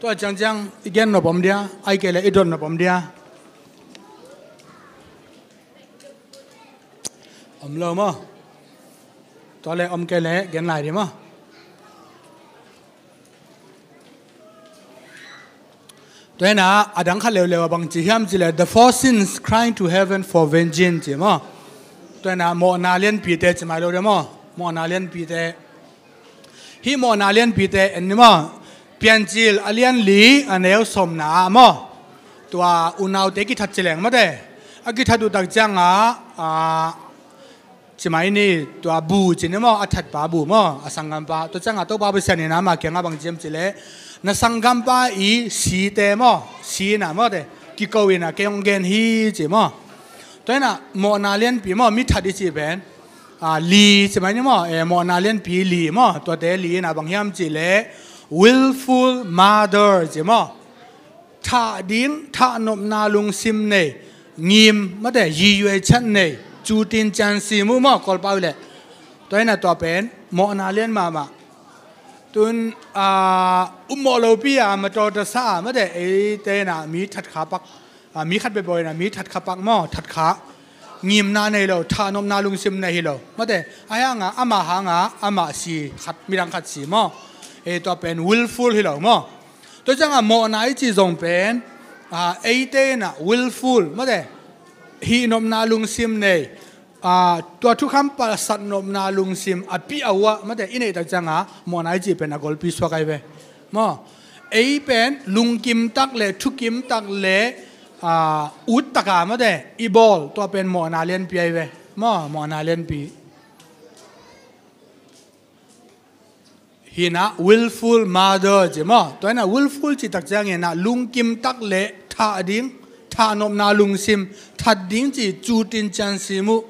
Tua ciangciang i gen nop om dia, ai kei le i dot nop om dia. Om lo maw. Tua le om kei le gen lai di maw. Tua hi na, a dang khat leuleu a bang ci hiam ci le, the four sins crying to heaven for vengeance ci maw. Tua hi na, mawhna lianpite ci mai lo de maw. Mawhna lianpite. Hih mawhna lianpite en ni maw. Piancil a lian li a neu sawmna ah maw. Tua unaute kithat ci leng mate. A kithat uh tak ciangah, a, Ci mai ni, tua bu ci ni maw, a thatpa bu maw, a sanggampa. Tua ciangah Topa Pasian in amah kiangah bang ci hiam ci leh, na sanggampa i site maw, si na maw te, kiko in a kei hong gen hi ci maw. Tua in a mawhna lianpi maw, mi that i cih pen, a, li ci mai ni maw, e, mawhna lianpi li maw, tuate li in a bang hiam ci leh, willful murder ci maw. Thah ding, thahnopna lungsim nei, ngim, mate, yiyuai chat nei, cutin ciansim uh maw, Kawlpau leh. Tua in a tua pen, Mawhna lian mahmah. Tun, ah, upmawh lopi a, matawtasa a, mate, eite in ah mi thatkha pak, ah, mi khat peuhpeuh in ah mi thatkha pak maw, thatkha. Ngimna nei lo, thahnopna lungsim nei hi lo. Mate, ahi hanga, amah hanga, amah si, khat, midang khat si maw. Eh, tua pen willful hi lo maw. Tua ciangah mawhna i cih zong pen, ah, eite in ah willful, mate, hihnopna lungsim nei, ah, tua thukham palsat nopna lungsim a pih a uh ah, mate, i neih tak ciangah mawhna i cih pen a golpi suak ahi ve. Maw, ei pen lungkim tak le, thukim tak le, ah, ut taka, mate, i bawl, tua pen mawhna lianpi ahi ve. Maw, mawhna lianpi. Hi in ah willful murder ci maw. Tua in ah willful cih tak ciangin ah lungkim tak le thah ding, thahnopna lungsim, that ding ci cutin cian sim uh.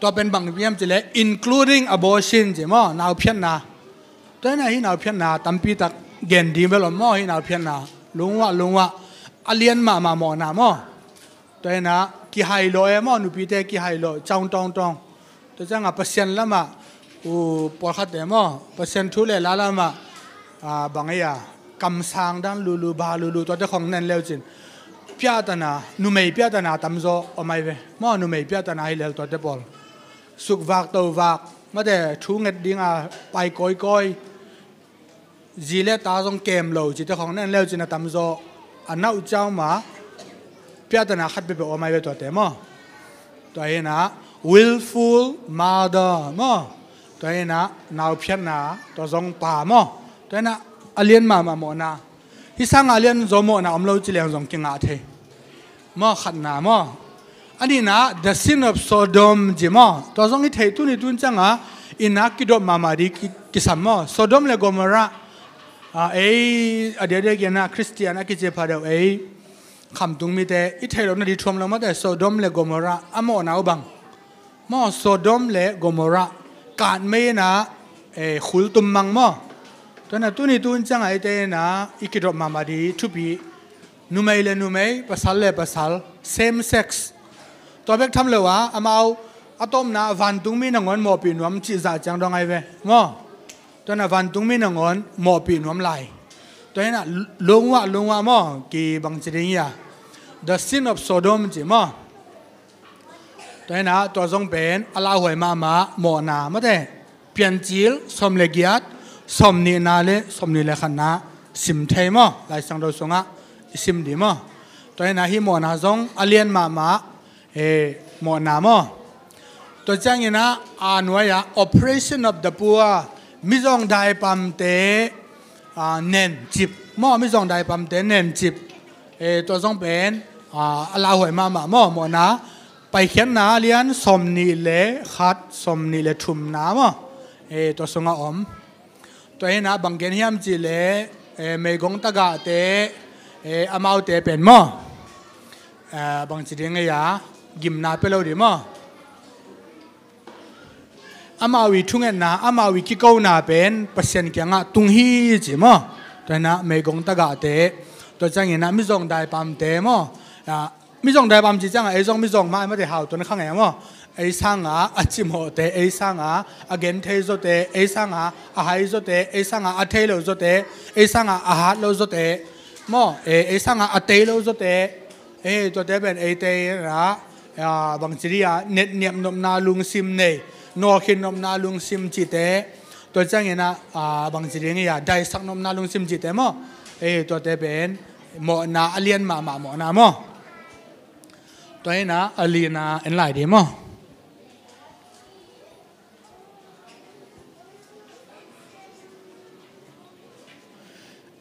Tua pen bang hiam cih leh including abortion ci maw, nauphiatna. Tua in ah hih nauphiatna tampi tak gen ding bel om maw, hih nauphiatna. Lungwah, lungwah. A lian mahmah mawhna maw. Tua in ah kihailawh e maw, nupite kihailawh, caung tawngtawng. Tua ciangah Pasian lamah, uh, pawlkhatte maw, Pasian thu le la lamah, ah, bang ei a, kamsang dan lulu, ba lulu, tuate khong nen leucin. Piahtana, numei piahtana tamzaw om ahi ve. Maw, numei piahtana hi lel tuate pawl. Sukvak, tovak, mate, thu nget dinga pai kawikawi. Zi le ta zong kem lo cite khong nen leucin a tamzaw a nauh ciau ma. Piahtana khat peuhpeuh om ahi ve tuate maw. Tua hi in ah willful murder maw. Tua hi in ah nauphiatna, tua zong pa maw. Tua hi in ah a lian mahmah mawhna. Hih sangah a lianzaw mawhna om lo ci leng zong kingah thei. Maw, khatna maw. A nihna, the sin of Sodom ci maw. Tua zong i thei tuni tun ciangah, i na kidop mahmah ding ki, kisam maw. Sodom le Gomorrah, ah, ei, a diakdiak in ah Khristian a kici pha deuh ei, khamtung mite, i theih loh nading thuam lo mate, Sodom le Gomorrah, a mawhna uh bang. Maw, Sodom le Gomorrah, katmei in ah, eh, khul tum mang maw. Tua in ah tuni tun ciangah eite in ah, i kidop mahmah ding thupi. Numei le numei, pasal le pasal, same sex. Tua bek tham lo a, amau, a tawpna, vantungmi nangawn mawhpih nuam cih zah ciang dong ahi ve. Maw. Tua in ah vantungmi nangawn mawhpih nuam lai. Tua hi in ah lungwah, lungwah maw, kibang ci ding hi a. The sin of Sodom ci maw. Tua hi in ah, tua zong pen, a lauhuai mahmah, mawhna, mate. Piancil, sawm le giat, sawm nihna le, sawm nih le khatna, sim thei maw, Lai Siangtho sungah, i sim ding maw. Tua hi in ah, hih mawhna zong, a lian mahmah, eh, mawhna maw. Tua ciangin ah, a nuai ah, oppression of the poor, mizawng daipamte, ah, nencip maw, mizawng daipamte nencip. Eh, tua zong pen, ah, a lauhuai mahmah maw, mawhna. Paikhiatna lian sawm nih le khat, sawm nih le thumna maw. Eh, tua sungah om. Tua hi in ah bang gen hiam cih leh, eh, meigong tagahte, eh, amaute pen maw. Eh, bang ci ding ei a, gimna pia lo ding maw. Amau i thungetna, amau i kikona pen, Pasian kiangah tung hi ci maw. Tua hi in ah meigong tagahte, tua ciangin ah mizawng daipamte maw. Ah, mizawng daipam ci ciangah, ei zong mizawng mah, ei mate hau tuan kha ngei maw. Ei sangah a cimawhte, ei sangah a genthei zawte, ei sangah a hai zawte, ei sangah a thei lo zawte, ei sangah a hat lo zawte. Maw, eh, ei sangah a tei lo zawte. Eh, tuate pen eite in ah, ah, bang ci ding a, netniam nopna lungsim nei, nawlkhin nopna lungsim cihte. Tua ciangin ah, ah, bang ci ding ei a, daisak nopna lungsim cihte maw. Eh, tuate pen, mawhna a lian mahmah mawhna maw. Tua hi in ah, a lina en lai ding maw.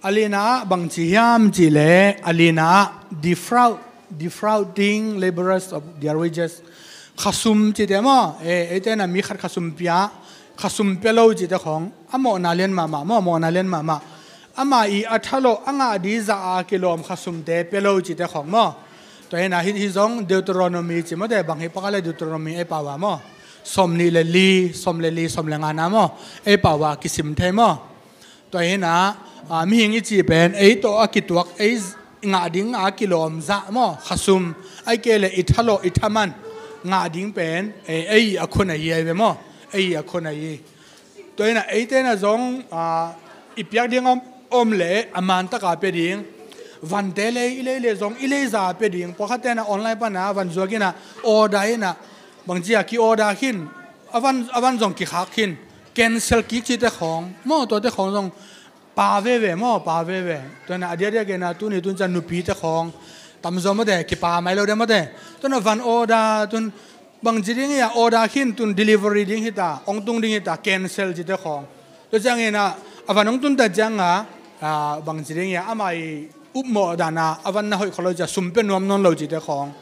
A lina ah bang ci hiam cih leh, a lina ah defraud, defrauding laborers of their wages. Khasum cihte maw, eh, eite in ah mi khat khasum pia, khasum pia lo cihte khong, a mawhna lian mahmah maw, mawhna lian mahmah. Amah i a thalawh, a ngah ding zah a kilawm khasumte pia lo cihte khong maw. Tua hi in ah hih, hih zong Deuteronomy ci maw te, bang hi pak a leh Deuteronomy ei pau a maw. Sawm nih le li, sawm le li, sawm le ngana maw. Ei pau a kisim thei maw. Tua hi in ah, ah, mihing i cih pen, ei tawh a kituak, ei z-, ngah ding a kilawm zah maw. Khasum, ahih kei leh i thalawh, i thaman, ngah ding pen, eh, ei a khun ahi ahi ve maw. Ei a khun ahi. Tua inah eite inah zong, ah, i piak ding om, om leh a man taka pia ding. Vante lei, i lei le zong i leiza pia ding. Pawlkhatte inah online pana van zuak inah order inah bangci a ki-order khin, a van, a van zong kikhak khin, cancel kik cite khawng maw, tuate khawng zong pa veve maw, pa veve. Tua inah a diakdiak inah tuni tun ciang nupite khawng tamzaw mawte, kipa mai lo de mawte. Tua inah van order tun bangci ding hi a, order khin tun delivery ding hita, ong tung ding hita, cancel cite khawng. Tua ciang inah a van ong tun ta cianga, ah, bangci ding hi a, ama i upmawh dana a van na hoih khol lo cia, sum pia nuam nawn lo cite khawng.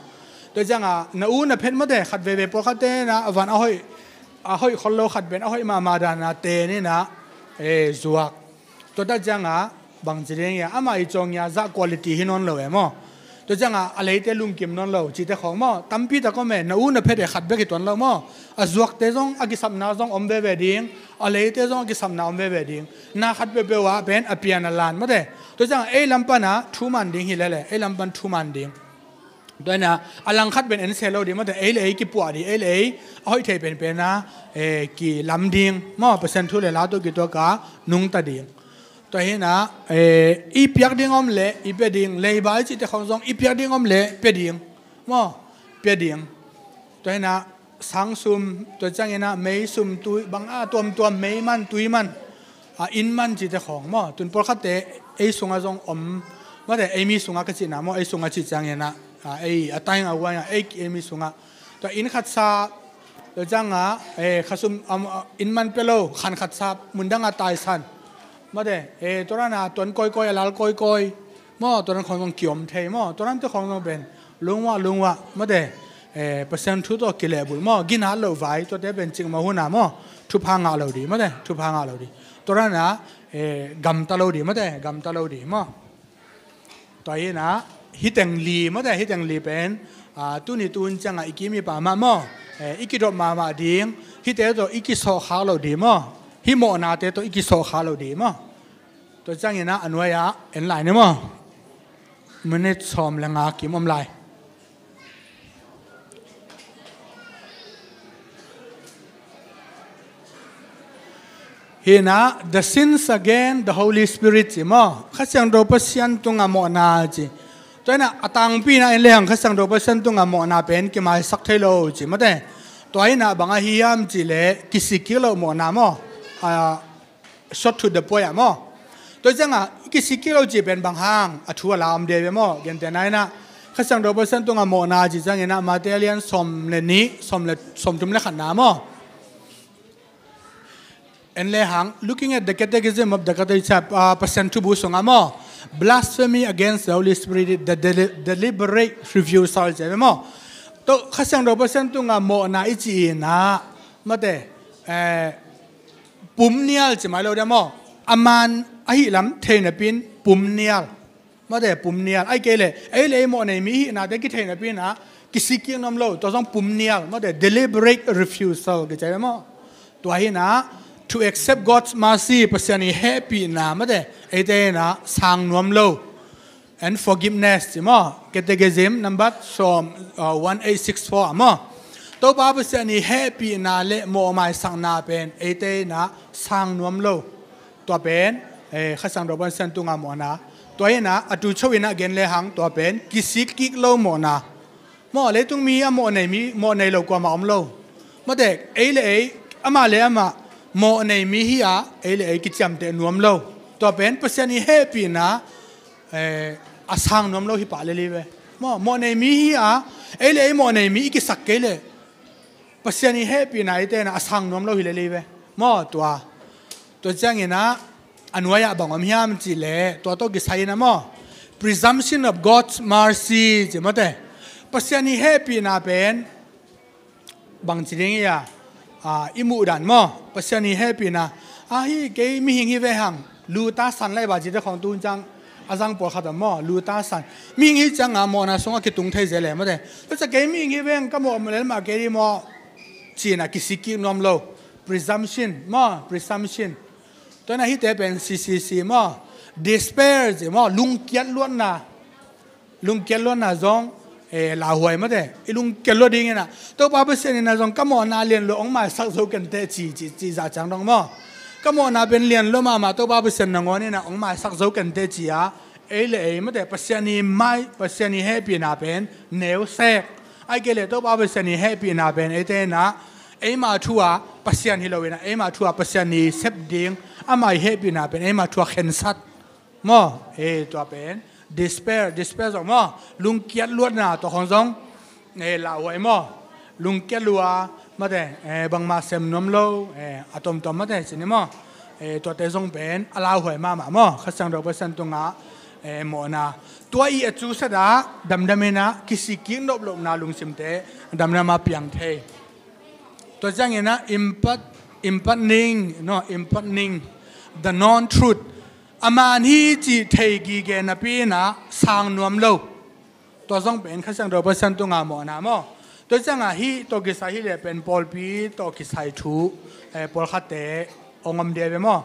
Tua cianga na u na phet mawte, khat veve pawlkhatte inah a van a hoih, a hoih khol lo khat pen a hoih mahmah dana ten inah, eh, zuak. Tua tak cianga bangci ding hi a, ama i cawng hi a, zah quality hi nawn lo e maw. Tua cianga a leite lungkim nawn lo cite khawng maw, tampi tak om e, na u na phet e, khat bek hi tuan lo maw. A zuakte zong, a kisapna zong om veve ding, a leite zong a kisapna om veve ding. Na khat peuhpeuh ah pen a pian a lan mawte. Tua cianga ei lam pana thuman ding hi lele, ei lam pan thuman ding. Tua inah a langkhat pen en se lo ding mawte, ei le ei kipuah ding, ei le ei a hoih thei penpena, eh, kilam ding maw, Pasian thu le la tawh kituaka nungta ding. Tua hinah, eh, i piak ding om leh i pia ding, leiba i cihte khawng zong i piak ding om leh pia ding maw, pia ding. Tua hinah sangsum, tua cianginah meisum, tui bang a tuamtuam, mei man, tui man, a inn man cihte khawng maw. Tun pawlkhatte ei sungah zong om mawte, ei mi sungah ka cihna maw, ei sungah cih cianginah, a, ei a taing a uainah ei, ei mi sungah. Tua inn khat sa, tua ciangah, eh, khasum, am, a, inn man pia lo, khan khat sa, mundangah taisan mawte, eh, tua rana tuan kawikawi, a lal kawikawi maw, tua ran khawng zong kiom thei maw, tua rante khawng zong pen lungwah lungwah mawte, eh, Pasian thu tawh kilehbulh maw, ginat loh vai, tuate pen cikmah huna maw, thupha ngah lo dih mawte, thupha ngah lo dih. Tua rana, eh, gamta lo dih mawte, gamta lo dih maw. Tua hinah hiteng li mawte, hiteng li pen, ah, tuni tun ciangah i kim i pam ah maw, eh, i kidop mahmah ding, hihte tawh i kisawhkhak lo dih maw, hih mawhnate tawh i kisawhkhak lo dih maw. Tua cianginah a nuai-ah en lai ni maw. Minute sawm le nga kim om lai. Hinah, the sins against the Holy Spirit ci maw. Kha Siangtho Pasian tungah mawhna ci. Tua hinah a tangpi inah en lehang Kha Siangtho Pasian tungah mawhna pen kimaisak thei lo ci mawte. Tua hinah bang ahi hiam cihleh kisik kik loh mawhna maw. Ah, short to the point ah maw. Tua ciangah i kisik kik lo cih pen bang hang, a thu a la om dei ve maw. Gentehna inah Kha Siangtho Pasian tungah mawhna cih cianginah Matthai a lian sawm le nih, sawm le, sawmthum le khatna maw. En lehang, looking at the Catechism of the Catholic Church, ah, Pasian Thubu sungah maw, blasphemy against the Holy Spirit, the deli-, deliberate refusal ci ve maw. Tua Kha Siangtho Pasian tungah mawhna i cih inah mawte, eh, pum nial ci mai lo dia maw. A man ahih lam thei napin pum nial mawte, pum nial. Ahih kei leh ei le ei mawhnei mi i hihnate kithei napinah kisik kik nuam lo, tua zong pum nial mawte, deliberate refusal kici ve maw. Tua hinah to accept God's mercy, Pasian i hehpihna mawte, eite inah sang nuam lo. And forgiveness ci maw. Catechism number sawm, uh, one eight six four ah maw. Topa Pasian i hehpihna le mawhmaisakna pen eite inah sang nuam lo. Tua pen, eh, Kha Siangtho Pasian tungah mawhna. Tua hinah a tu cho inah gen lehang tua pen kisik kik lo mawhna. Maw, leitung mi a mawhnei mi, mawhnei lo kuamah om lo. Mawte, ei le ei, amah le amah mawhnei mi hi a, ei le ei kiciamteh nuam lo. Tua pen Pasian i hehpihna, eh, a sang nuam lo hi pah lel hi ve. Maw, mawhnei mi hi a, ei le ei mawhnei mi i kisak kei leh Pasian i hehpihna eite inah a sang nuam lo hi lel hi ve. Maw, tua. Tua cianginah a nuai-ah bang om hiam cihleh tua tawh kisai inah maw, presumption of God's mercy ci mawte. Pasian i hehpihna pen bangci ding hi a, ah, i muhdan maw, Pasian i hehpihna. Ah, hi kei mihing hi ve hang, luta san lai ba cite khawng tun ciang a zang pawlkhat ah maw, luta san. Mihing hi ciangah mawhna sungah kitung thei zel e mawte. Tua ciang kei mihing hi ve hang, ka mawh lel mah kei dih maw, ci inah kisik kik nuam lo. Presumption maw, presumption. Tua inah hihte pen C C C maw, despair ci maw, lungkiat luatna. Lungkiat luatna zong, eh, lauhuai mawte, i lungkiat luat ding inah, Topa Pasian inah zong ka mawhna lian lua hong maisak zo kenteh ci, ci, ci zah ciang dong maw. Ka mawhna pen lian lo mahmah, Topa Pasian nangawn in ah hong maisak zo kenteh ci-a, ei le ei mate Pasian i mai, Pasian i hehpihna pen neu sek. Ahih kei leh Topa Pasian i hehpihna pen eite in ah eima thu-a Pasian hi lo in ah, eima thu-a Pasian i sep ding, ama i hehpihna pen eima thu-a khensat. Maw, e, tua pen despair, despair zong maw, lungkiat luatna, tua khong zong, e, lauhuai maw, lungkiat lua, mate, e, bangmah sem nuam lo, e, a tomtom mate cini maw, e, tuate zong pen a lauhuai mahmah maw, Kha Siangtho Pasian tungah, e, mawhna. Tua i a cu set ah damdam in ah kisik kik nop lohna lungsimte damdam a piang thei. Tua ciangin ah impat, impat ning, no, impat ning, the known truth. A man hi cih thei gige napi in ah sang nuam lo. Tua zong pen Kha Siangtho Pasian tungah mawhna maw. Tua ciangah hih tawh kisai hi leh pen pawlpi tawh kisai thu, eh, pawlkhatte hong om dia ve maw.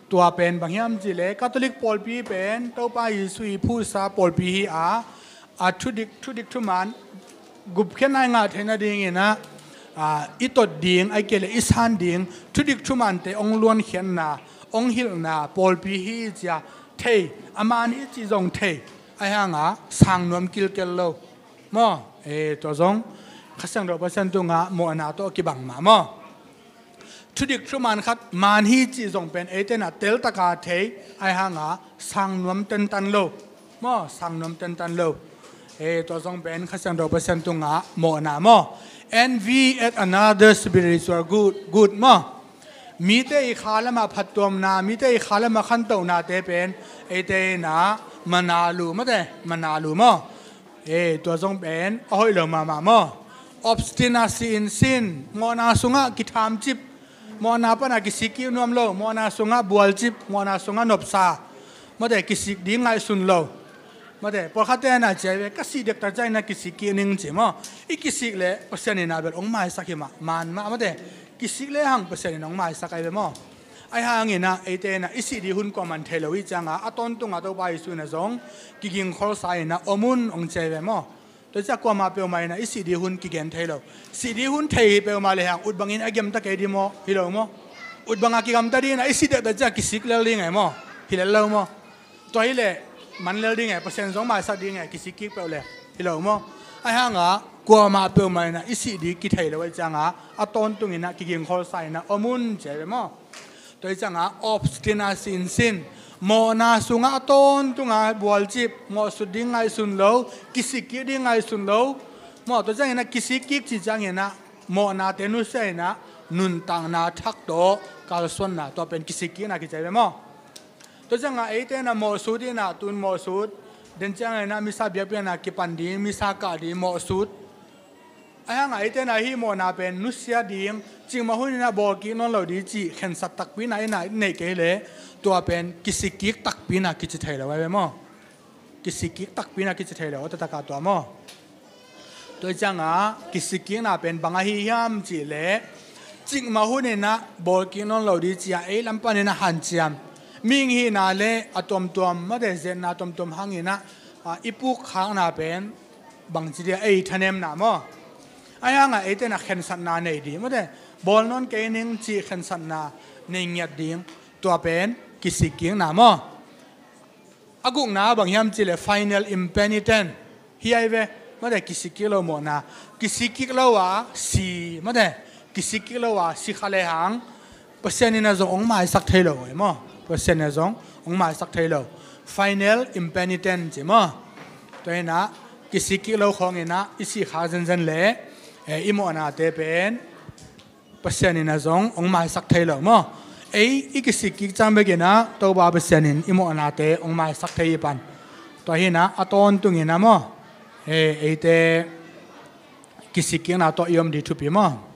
Tua pen bang hiam cih leh Catholic pawlpi pen Topa Jesu i phuhsa pawlpi hi a, a thudik, thudik thuman gupkhiatna i ngah theih nadingin ah, ah, i tot ding, ahih kei leh i san ding thudik thumante hong luankhiatna, hong hilhna pawlpi hi ci-a thei, a man hi cih zong thei, ahih hangah sang nuam kilkel lo. Maw, e, tua zong Kha Siangtho Pasian tungah mawhna tawh kibang mah maw. Thudik thuman khat man hi cih zong pen eite in ah teltak a thei, ahih hangah sang nuam tentan lo. Maw, sang nuam tentan lo. E, tua zong pen Kha Siangtho Pasian tungah mawhna maw. Envy at another spiritual good, good maw. Mite i kha lamah phattuamna, mite i kha lamah khantohnate pen eite in ah manalu mate, manalu maw. E, tua zong pen a hoih lo mahmah maw. Obstinacy in sin, mawhna sungah kithamcip, mawhna panah kisik kik nuam lo, mawhna sungah bualcip, mawhna sungah nopsa, mate, kisik ding ngaihsun lo. Mate, pawlkhatte in ah ci a ve, ka sih dektak ciangin ah kisik kik ning ci maw. I kisik leh Pasian in ah bel hong maisak hi mah, man mah, mate, kisik lehang Pasian in hong maisak ahi ve maw. Ahih hangin ah eite in ah i sih ding hun kuaman thei lo i hih ciangah a tawntungah Topa Jesu in ah zong kigingkholsa in ah om un hong ci a ve maw. Tua ciah kuamah peuhmah in ah i sih ding hun kigen thei lo. Sih ding hun thei hi peuhmah lehang ut bangin a gamta kei ding maw, hi lo maw. Ut bangah kigamta ding in ah i sih dektak ciah kisik lel ding e maw, hi lel lo maw. Tua hi leh man lel ding e, Pasian zong maisak ding e, kisik kik peuh leh, hi lo maw. Ahih hangah kuamah peuhmah in ah i sih ding kithei lo ahih ciangah a tawntung in ah kigingkholsa in ah om un ci a ve maw. Tua ahih ciangah obstinacy in sin, mawhna sungah a tawntungah bualcip, mawhsut ding ngaihsun lo, kisik kik ding ngaihsun lo. Maw, tua ciangin ah kisik kik cih ciangin ah mawhnate nusia in ah nuntakna thak tawh kalsuanna, tua pen kisik kikna kici a ve maw. Tua ciangah eite in ah mawhsut in ah, tun mawhsut, den ciangin ah misa biakpiakna kipan ding, misa kah ding mawhsut. Ahih hangah eite in ah hih mawhna pen nusia ding, cikmah hun in ah bawl kik nawn lo ding cih khensat takpi in ah i neih kei leh tua pen kisik kik takpi in ah kici thei lo ahi ve maw. Kisik kik takpi in ah kici thei lo, a taktak ah tua maw. Tua ahih ciangah kisik kikna pen bang ahi hiam cih leh, cikmah hun in ah bawl kik nawn lo ding ci-a ei lam panin ah hanciam, mihing hihna leh a tuamtuam, mate, zetna tuamtuam hangin ah, a, i pukkhakna pen bangci ding a, ei thanemna maw. Ahih hangah eite in ah khensatna nei ding, mate, bawl nawn kei ning cih khensatna nei ngiat ding, tua pen kisik kikna maw. A gukna bang hiam cih leh final impenitent hi ahi ve, mate, kisik kik lo mawhna. Kisik kik lo a si, mate, kisik kik lo a si kha lehang Pasian in ah zong hong maisak thei lo e maw. Pasian in ah zong hong maisak thei lo. Final impenitent ci maw. Tua in ah kisik kik lo khawng in ah i sih kha zenzen leh, eh, i mawhnate pen Pasian in ah zong hong maisak thei lo maw. Ei i kisik kik ciang bek in ah Topa Pasian in i mawhnate hong maisak thei hi pan. Tua hi in ah a tawntung in ah maw, eh, eite kisik kikna tawh i om ding thupi maw.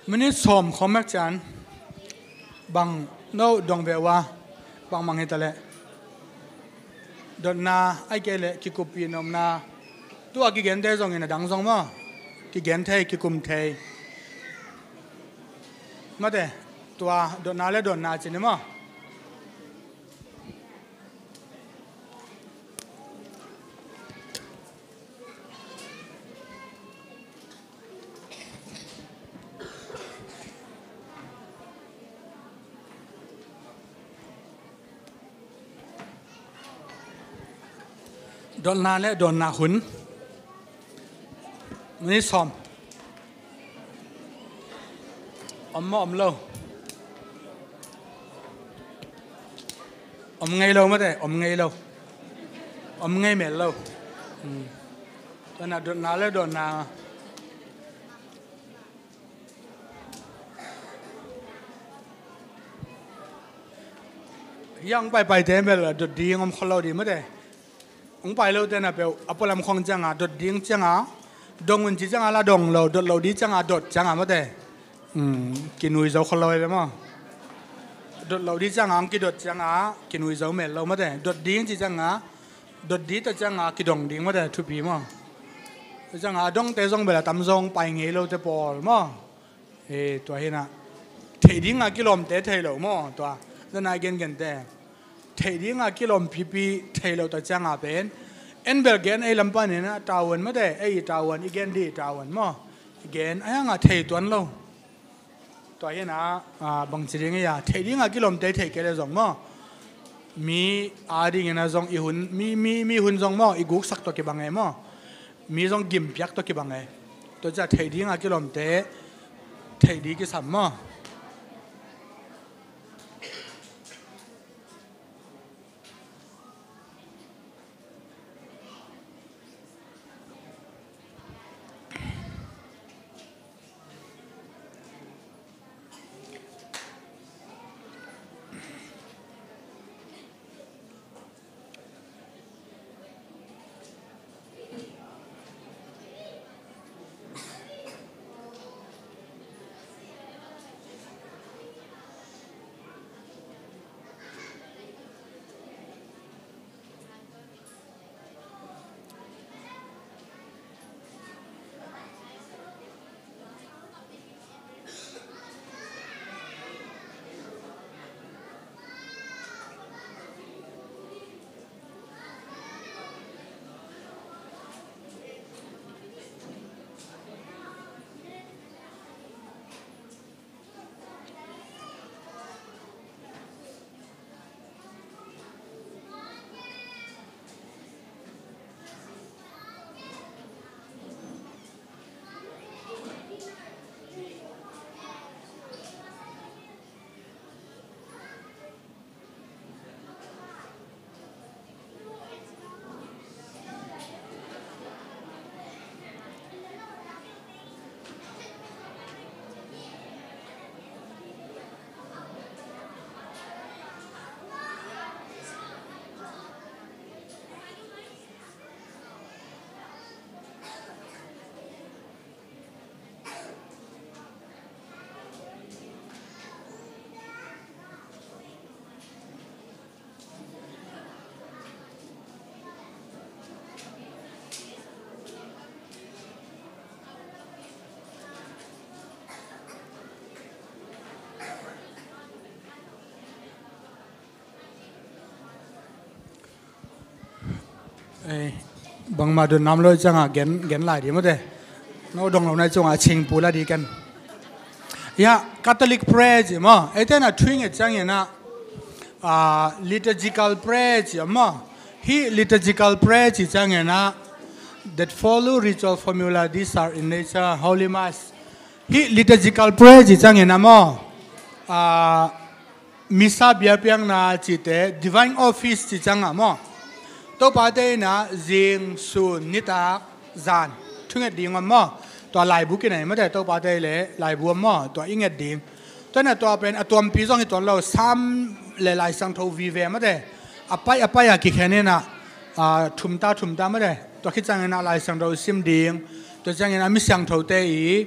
Minute sawm khawng bek ciang bang no dong ve uh a, bang mang hi ta leh. Dotna, ahih kei leh kikuppih nopna. Tua kigente zongin a dang zong maw, kigen thei, kikum thei. Mate, tua dotna le dotna ci ni maw. Dotna le dotna hun. Minute sawm. Om maw, om lo? Om ngei lo mate, om ngei lo. Om ngei mel lo. Hmm. Dotna, dotna le dotna. Hih a hong paipaite bel dot ding om khol lo ding mate. Hong pai lote na peuh a pualam khong cianga dot ding cianga dong un ci cianga la dong lo, dot lo ding cianga dot cianga mate. Hmm, kinui zo khol lo hi ve maw. Dot lo ding cianga hong kidot cianga kinui zo mel lo mate. Dot ding ci cianga dot ding ta cianga kidong ding mate, thupi maw. Cianga a dongte zong bel a tam zong pai ngei lote pawl maw. E, tua hi na. Theih dinga kilawmte thei lo maw, tua. Dana gengente. Theih dinga kilawm pipi thei lo ta cianga pen. En bel gen ei lam panin a tavuan mate, ei i tavuan, i gen ding i tavuan maw. I gen, a hianga thei tuan lo. Tua hi na, a, bangci ding ei a. Theih dinga kilawmte thei kei le zong maw. Mi a dingin a zong i hun, mi, mi, mi hun zong maw, i guksak tua kibang ei maw. Mi zong gimpiak tua kibang ei. Tua ciah theih dinga kilawmte theih ding kisam maw. Ei, bangmah dot nam lo cianga gen, gen lai di mate. No dong lo nai cianga cingpu la di ken. Ya, Catholic prayer ci maw. Eite na thuing et ciangin a, ah, liturgical prayer ci maw. Hih liturgical prayer ci ciangin a, that follow ritual formula, these are in nature, Holy Mass. Hih liturgical prayer ci ciangin a maw. Ah, Misa biapiakna cihte, divine office cih ciangah maw. Topate in ah zing, sun, nitak, zan thunget ding om maw. Tua laibu kinei mate, topate le laibu om maw, tua i nget ding. Tua na tua pen a tuampi zong hi tuan lo, Sam le Lai Siangtho vive mate. A pai, a pai a kikhen in ah, a, thumta, thumta mate. Tua khit ciangin ah Lai Siangtho sim ding. Tua ciangin a mi siangthote i,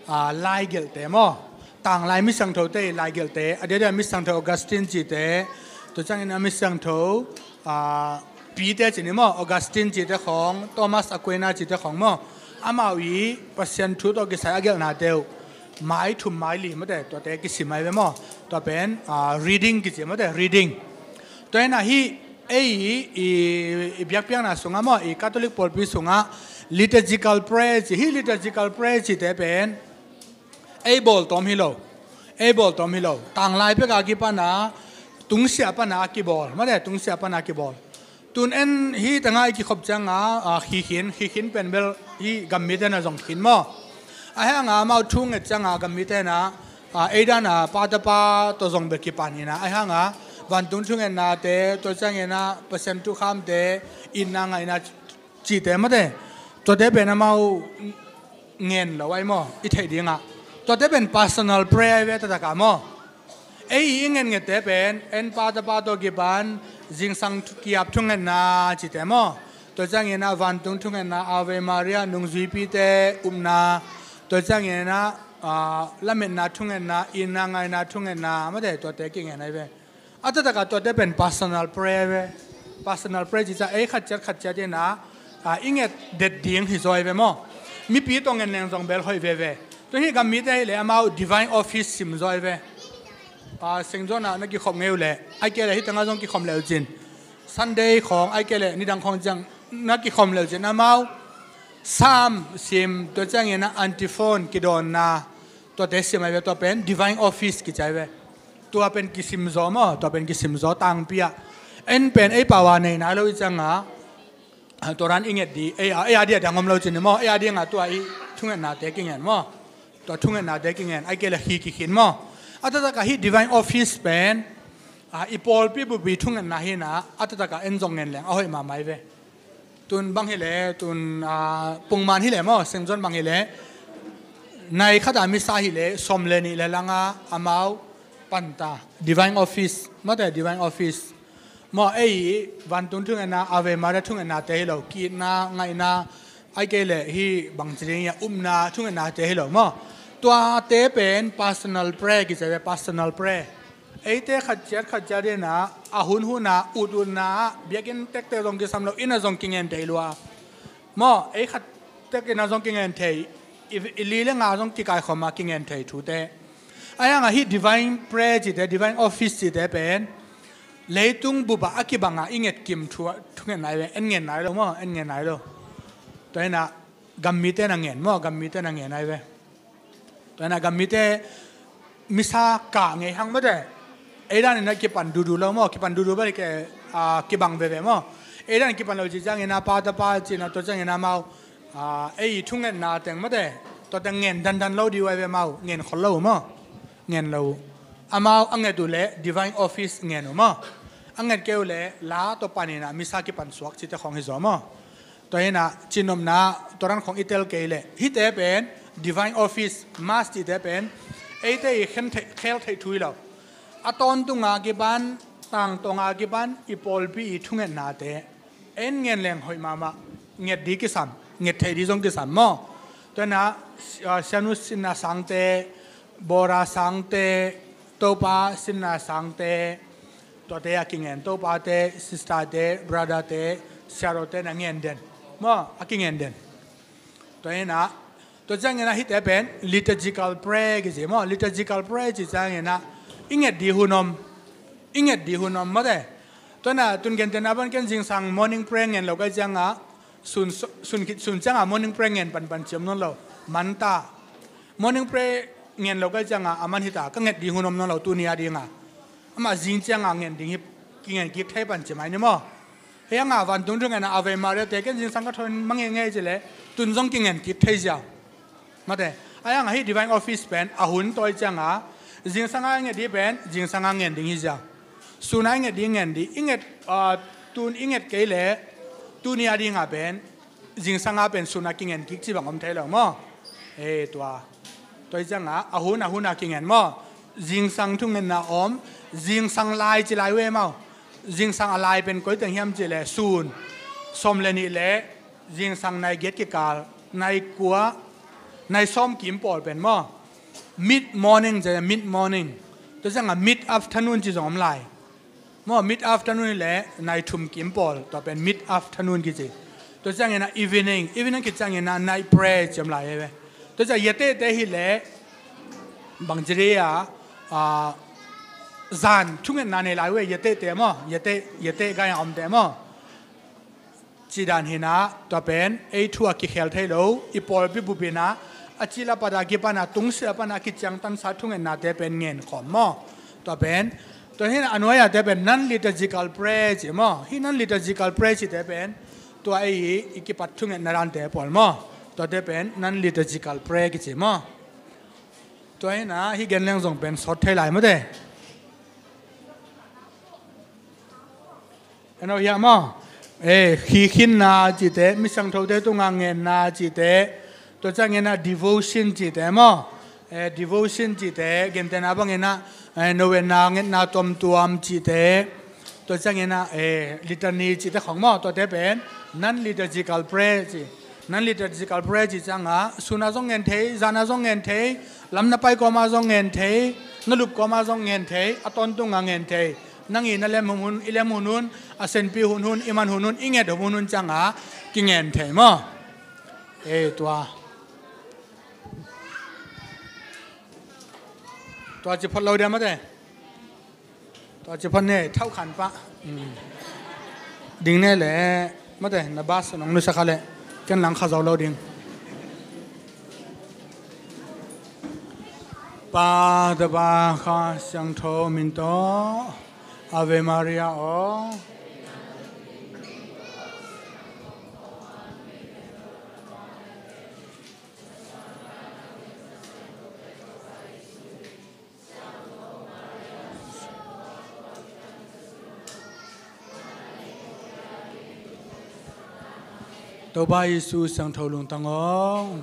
a, laigelhte maw. Tanglai mi siangthote i laigelhte, a diadia mi siangtho Augustine cihte, tua ciangin a mi siangtho, a, pite ci ni maw, Augustine cite khawng, Thomas Aquina cite khawng maw, amau i Pasian thu tawh kisai a gelhnate uh mai thum mai li mate, tuate kisim ai ve maw. Tua pen reading kici mate, reading. Tua hi na hi ei i biakpiakna sungah maw, i Catholic pawlpi sungah liturgical prayer ci hi. Liturgical prayer cite pen ei bawltawm hi lo, ei bawltawm hi lo, tanglai peka kipana tungsia pana a kibawl mate, tungsia pana a kibawl. Tun en hi tangah i kikhop cianga khikhin, khikhin pen bel hi gammite na zong khin maw. A hianga amau thu nget cianga gammite na eidana pa tapa tawh zong bel kipan ina, a hianga vantung thungetnate, tua ciangina Pasian thukhamte, itna ngaihna cite mate, tuate pen amau ngen lo ai maw, i theih dingah. Tuate pen personal prayer ai ve, taktakah maw. Ei i ngenngelte pen en pa tapa tawh kipan zingsang kiap thungetna cite maw. Tua ciangina vantung thungetna, Ave Maria, nungzuipite upna, tua ciangina lametna thungetna, itna ngaihna thungetna mate, tuate kingen ai ve. A taktakah tuate pen personal prayer ve. Personal prayer cica ei khatciat khatciat ina i nget det ding hi zaw ai ve maw. Mipi tawh ngen leng zong bel hoih veve. Tua hi gammite hileh amau divine office sim zaw ai ve. Sengzawna na kikhop ngei uhleh, ai kei leh hi tangah zong kikhom leucin, Sunday khawng ai kei leh nidang khawng ciang na kikhom leucin amau Psalm sim, tua ciangina antiphon kidawnna, tuate sim ai ve. Tua pen divine office kici ai ve. Tua pen kisim zaw maw, tua pen kisim zaw tangpi ah. En pen ei pau a nei nai lo i cianga tua dan i nget di, ei a, ei a dia dang om lo cin maw, ei a dinga tua i thungetnate kingen maw. Tua thungetnate kingen, ai kei leh hi kikhin maw. A taktakah hi divine office pen i pawlpi bupi thungetna hina, a taktakah en zong ngen leng a hoih mahmah ai ve. Tun bang hileh, tun pungman hileh maw, Sengzawna bang hileh nai khata misa hileh sawm le nih le langa amau panta divine office mate, divine office maw. Ei vantung thungetna, Ave Maria thungetnate hi lo, ki-itna ngaihna, ai kei leh hi bangci ding ia upna thungetnate hi lo maw. Tuate pen personal prayer kici ai ve, personal prayer. Eite khatciat khatciat ina a hun huna, ut utna ah, biakinn tektek zong kisam lo ina zong kingen thei lua maw. Ei khat tek ina zong kingen thei, i li le nga zong kikaikhawma kingen thei thute. A hianga hi divine prayer cite, divine office cite pen leitung bupa a kibanga i ngetkim thu, thungetna ai ve. En ngen nai lo maw, en ngen nai lo. Tua hina gammite na ngen maw, gammite na ngen ai ve. Tua hina gammite misa kah ngei hang mate. Ei danin a kipan duhduh lo maw, kipan duhduh bel hi kei, kibang veve maw. Ei danin kipan lo ci ciangina pa tapa cina, tua ciangina amau ei thungetna teng mate, tua teng ngen dandan lo dih uh ai ve. Amau ngen khol lo uh maw, ngen lo uh. Amau a nget uhleh divine office ngen uh maw. A nget kei uhleh la tawh panina misa kipan suak cite khawng hi zaw maw. Tua hina cihnopna tua dan khawng i tel kei leh hihte pen divine office, mass cihte pen eite i khen theih, khel theih thu hi lo. A tawntunga kipan, tangtawnga kipan i pawlpi i thungetnate en ngen leng hoih mahmah. Nget di kisam, nget theih di zong kisam maw. Tua hina sianu sinna sangte, bora sangte, Topa sinna sangte, tuate a kingen, Topate, sisterte, brotherte, siarote na ngen den maw, a kingen den. Tua hina, tua ciangina hihte pen liturgical prayer kici maw. Liturgical prayer ci ciangina i nget di hun om, i nget di hun om mate. Tua hina tun gentehna ban ken zingsang morning prayer ngen lo kai cianga sun, sun, sun cianga morning prayer ngen panpan ci om nawn lo. Manta morning prayer ngen lo kai cianga a man hita, ka nget di hun om nawn lo tuni a dinga. Amah zing cianga ngen ding hi, kingen kik thei pan ci mai ni maw. Hianga vantung thungetna Ave Maria te ken zingsang ka thawn mangei ngei cileh tun zong kingen kik thei ziau mate. A hianga hi divine office pen a hun tawi cianga zingsanga i nget di pen zingsanga ngen ding hi ziau. Suna i nget di ngen di, i nget, tun i nget kei leh tuni a dinga pen zingsanga pen suna kingen kik ci bang om thei lo maw. Ei tua, tua hi cianga a hun a huna kingen maw. Zingsang thungetna om, zingsang lai ci lai uh e maw. Zingsang a lai pen koi teng hiam cileh sun sawm le nih le zingsang nai giat kikal, nai kua, nai sawm kim pawl pen maw. Mid morning ci, mid morning. Tua cianga mid afternoon ci zong om lai. Maw, mid afternoon hileh nai thum kim pawl, tua pen mid afternoon kici. Tua ciangin ah evening, evening khit ciangin ah night prayer ci om lai hi ve. Tua ciang yatehte hileh bangci dih a, ah, zan thungetna nei lai uh e, yatehte maw, yateh, yateh gai a omte maw. Cih dan hi na, tua pen ei thu a kikhel thei lo, i pawlpi bup in ah, a cil a pat a kipan a, tungsilh a pan a kiciangtansa thungetnate pen ngen khawm maw. Tua pen, tua hi na a nuai a te pen non-liturgical prayer ci maw. Hih non-liturgical prayer cite pen tua ei i kipat thungetna dante pawl maw. Tuate pen non-liturgical prayer kici maw. Tua hi na, hih gen leng zong pen sawt thei lai maw te. En aw hiah maw? Eh, khikhinna cihte, mi siangthote tunga ngenna cihte, tua ciangin ah devotion cihte maw? Eh, devotion cihte, gentehna bangin ah, eh, novena ngetna tuamtuam cihte, tua ciangin ah, eh, litany cihte khong maw? Tuate pen non-liturgical prayer ci. Non-liturgical prayer cih ciangah, sun a zong ngen thei, zan a zong ngen thei, lam na pai kawma zong ngen thei, na lup kawma zong ngen thei, a tawntunga ngen thei. Nang i na lem hun hun, i lem hun hun, a senpi hun hun, i man hun hun, i nget hun hun ciangah kingen thei maw. Eh, tua. Tua ci phot lo dia maw te. Tua ci phot ne, thau khan pah. Mm. Ding ne le, maw te, na bas nong nusia kha le, ken lang kha zo lo ding. Pa, Tapa, Kha Siangtho min tawh, Ave Maria aw. Topa Jesu siangtho lungtang aw.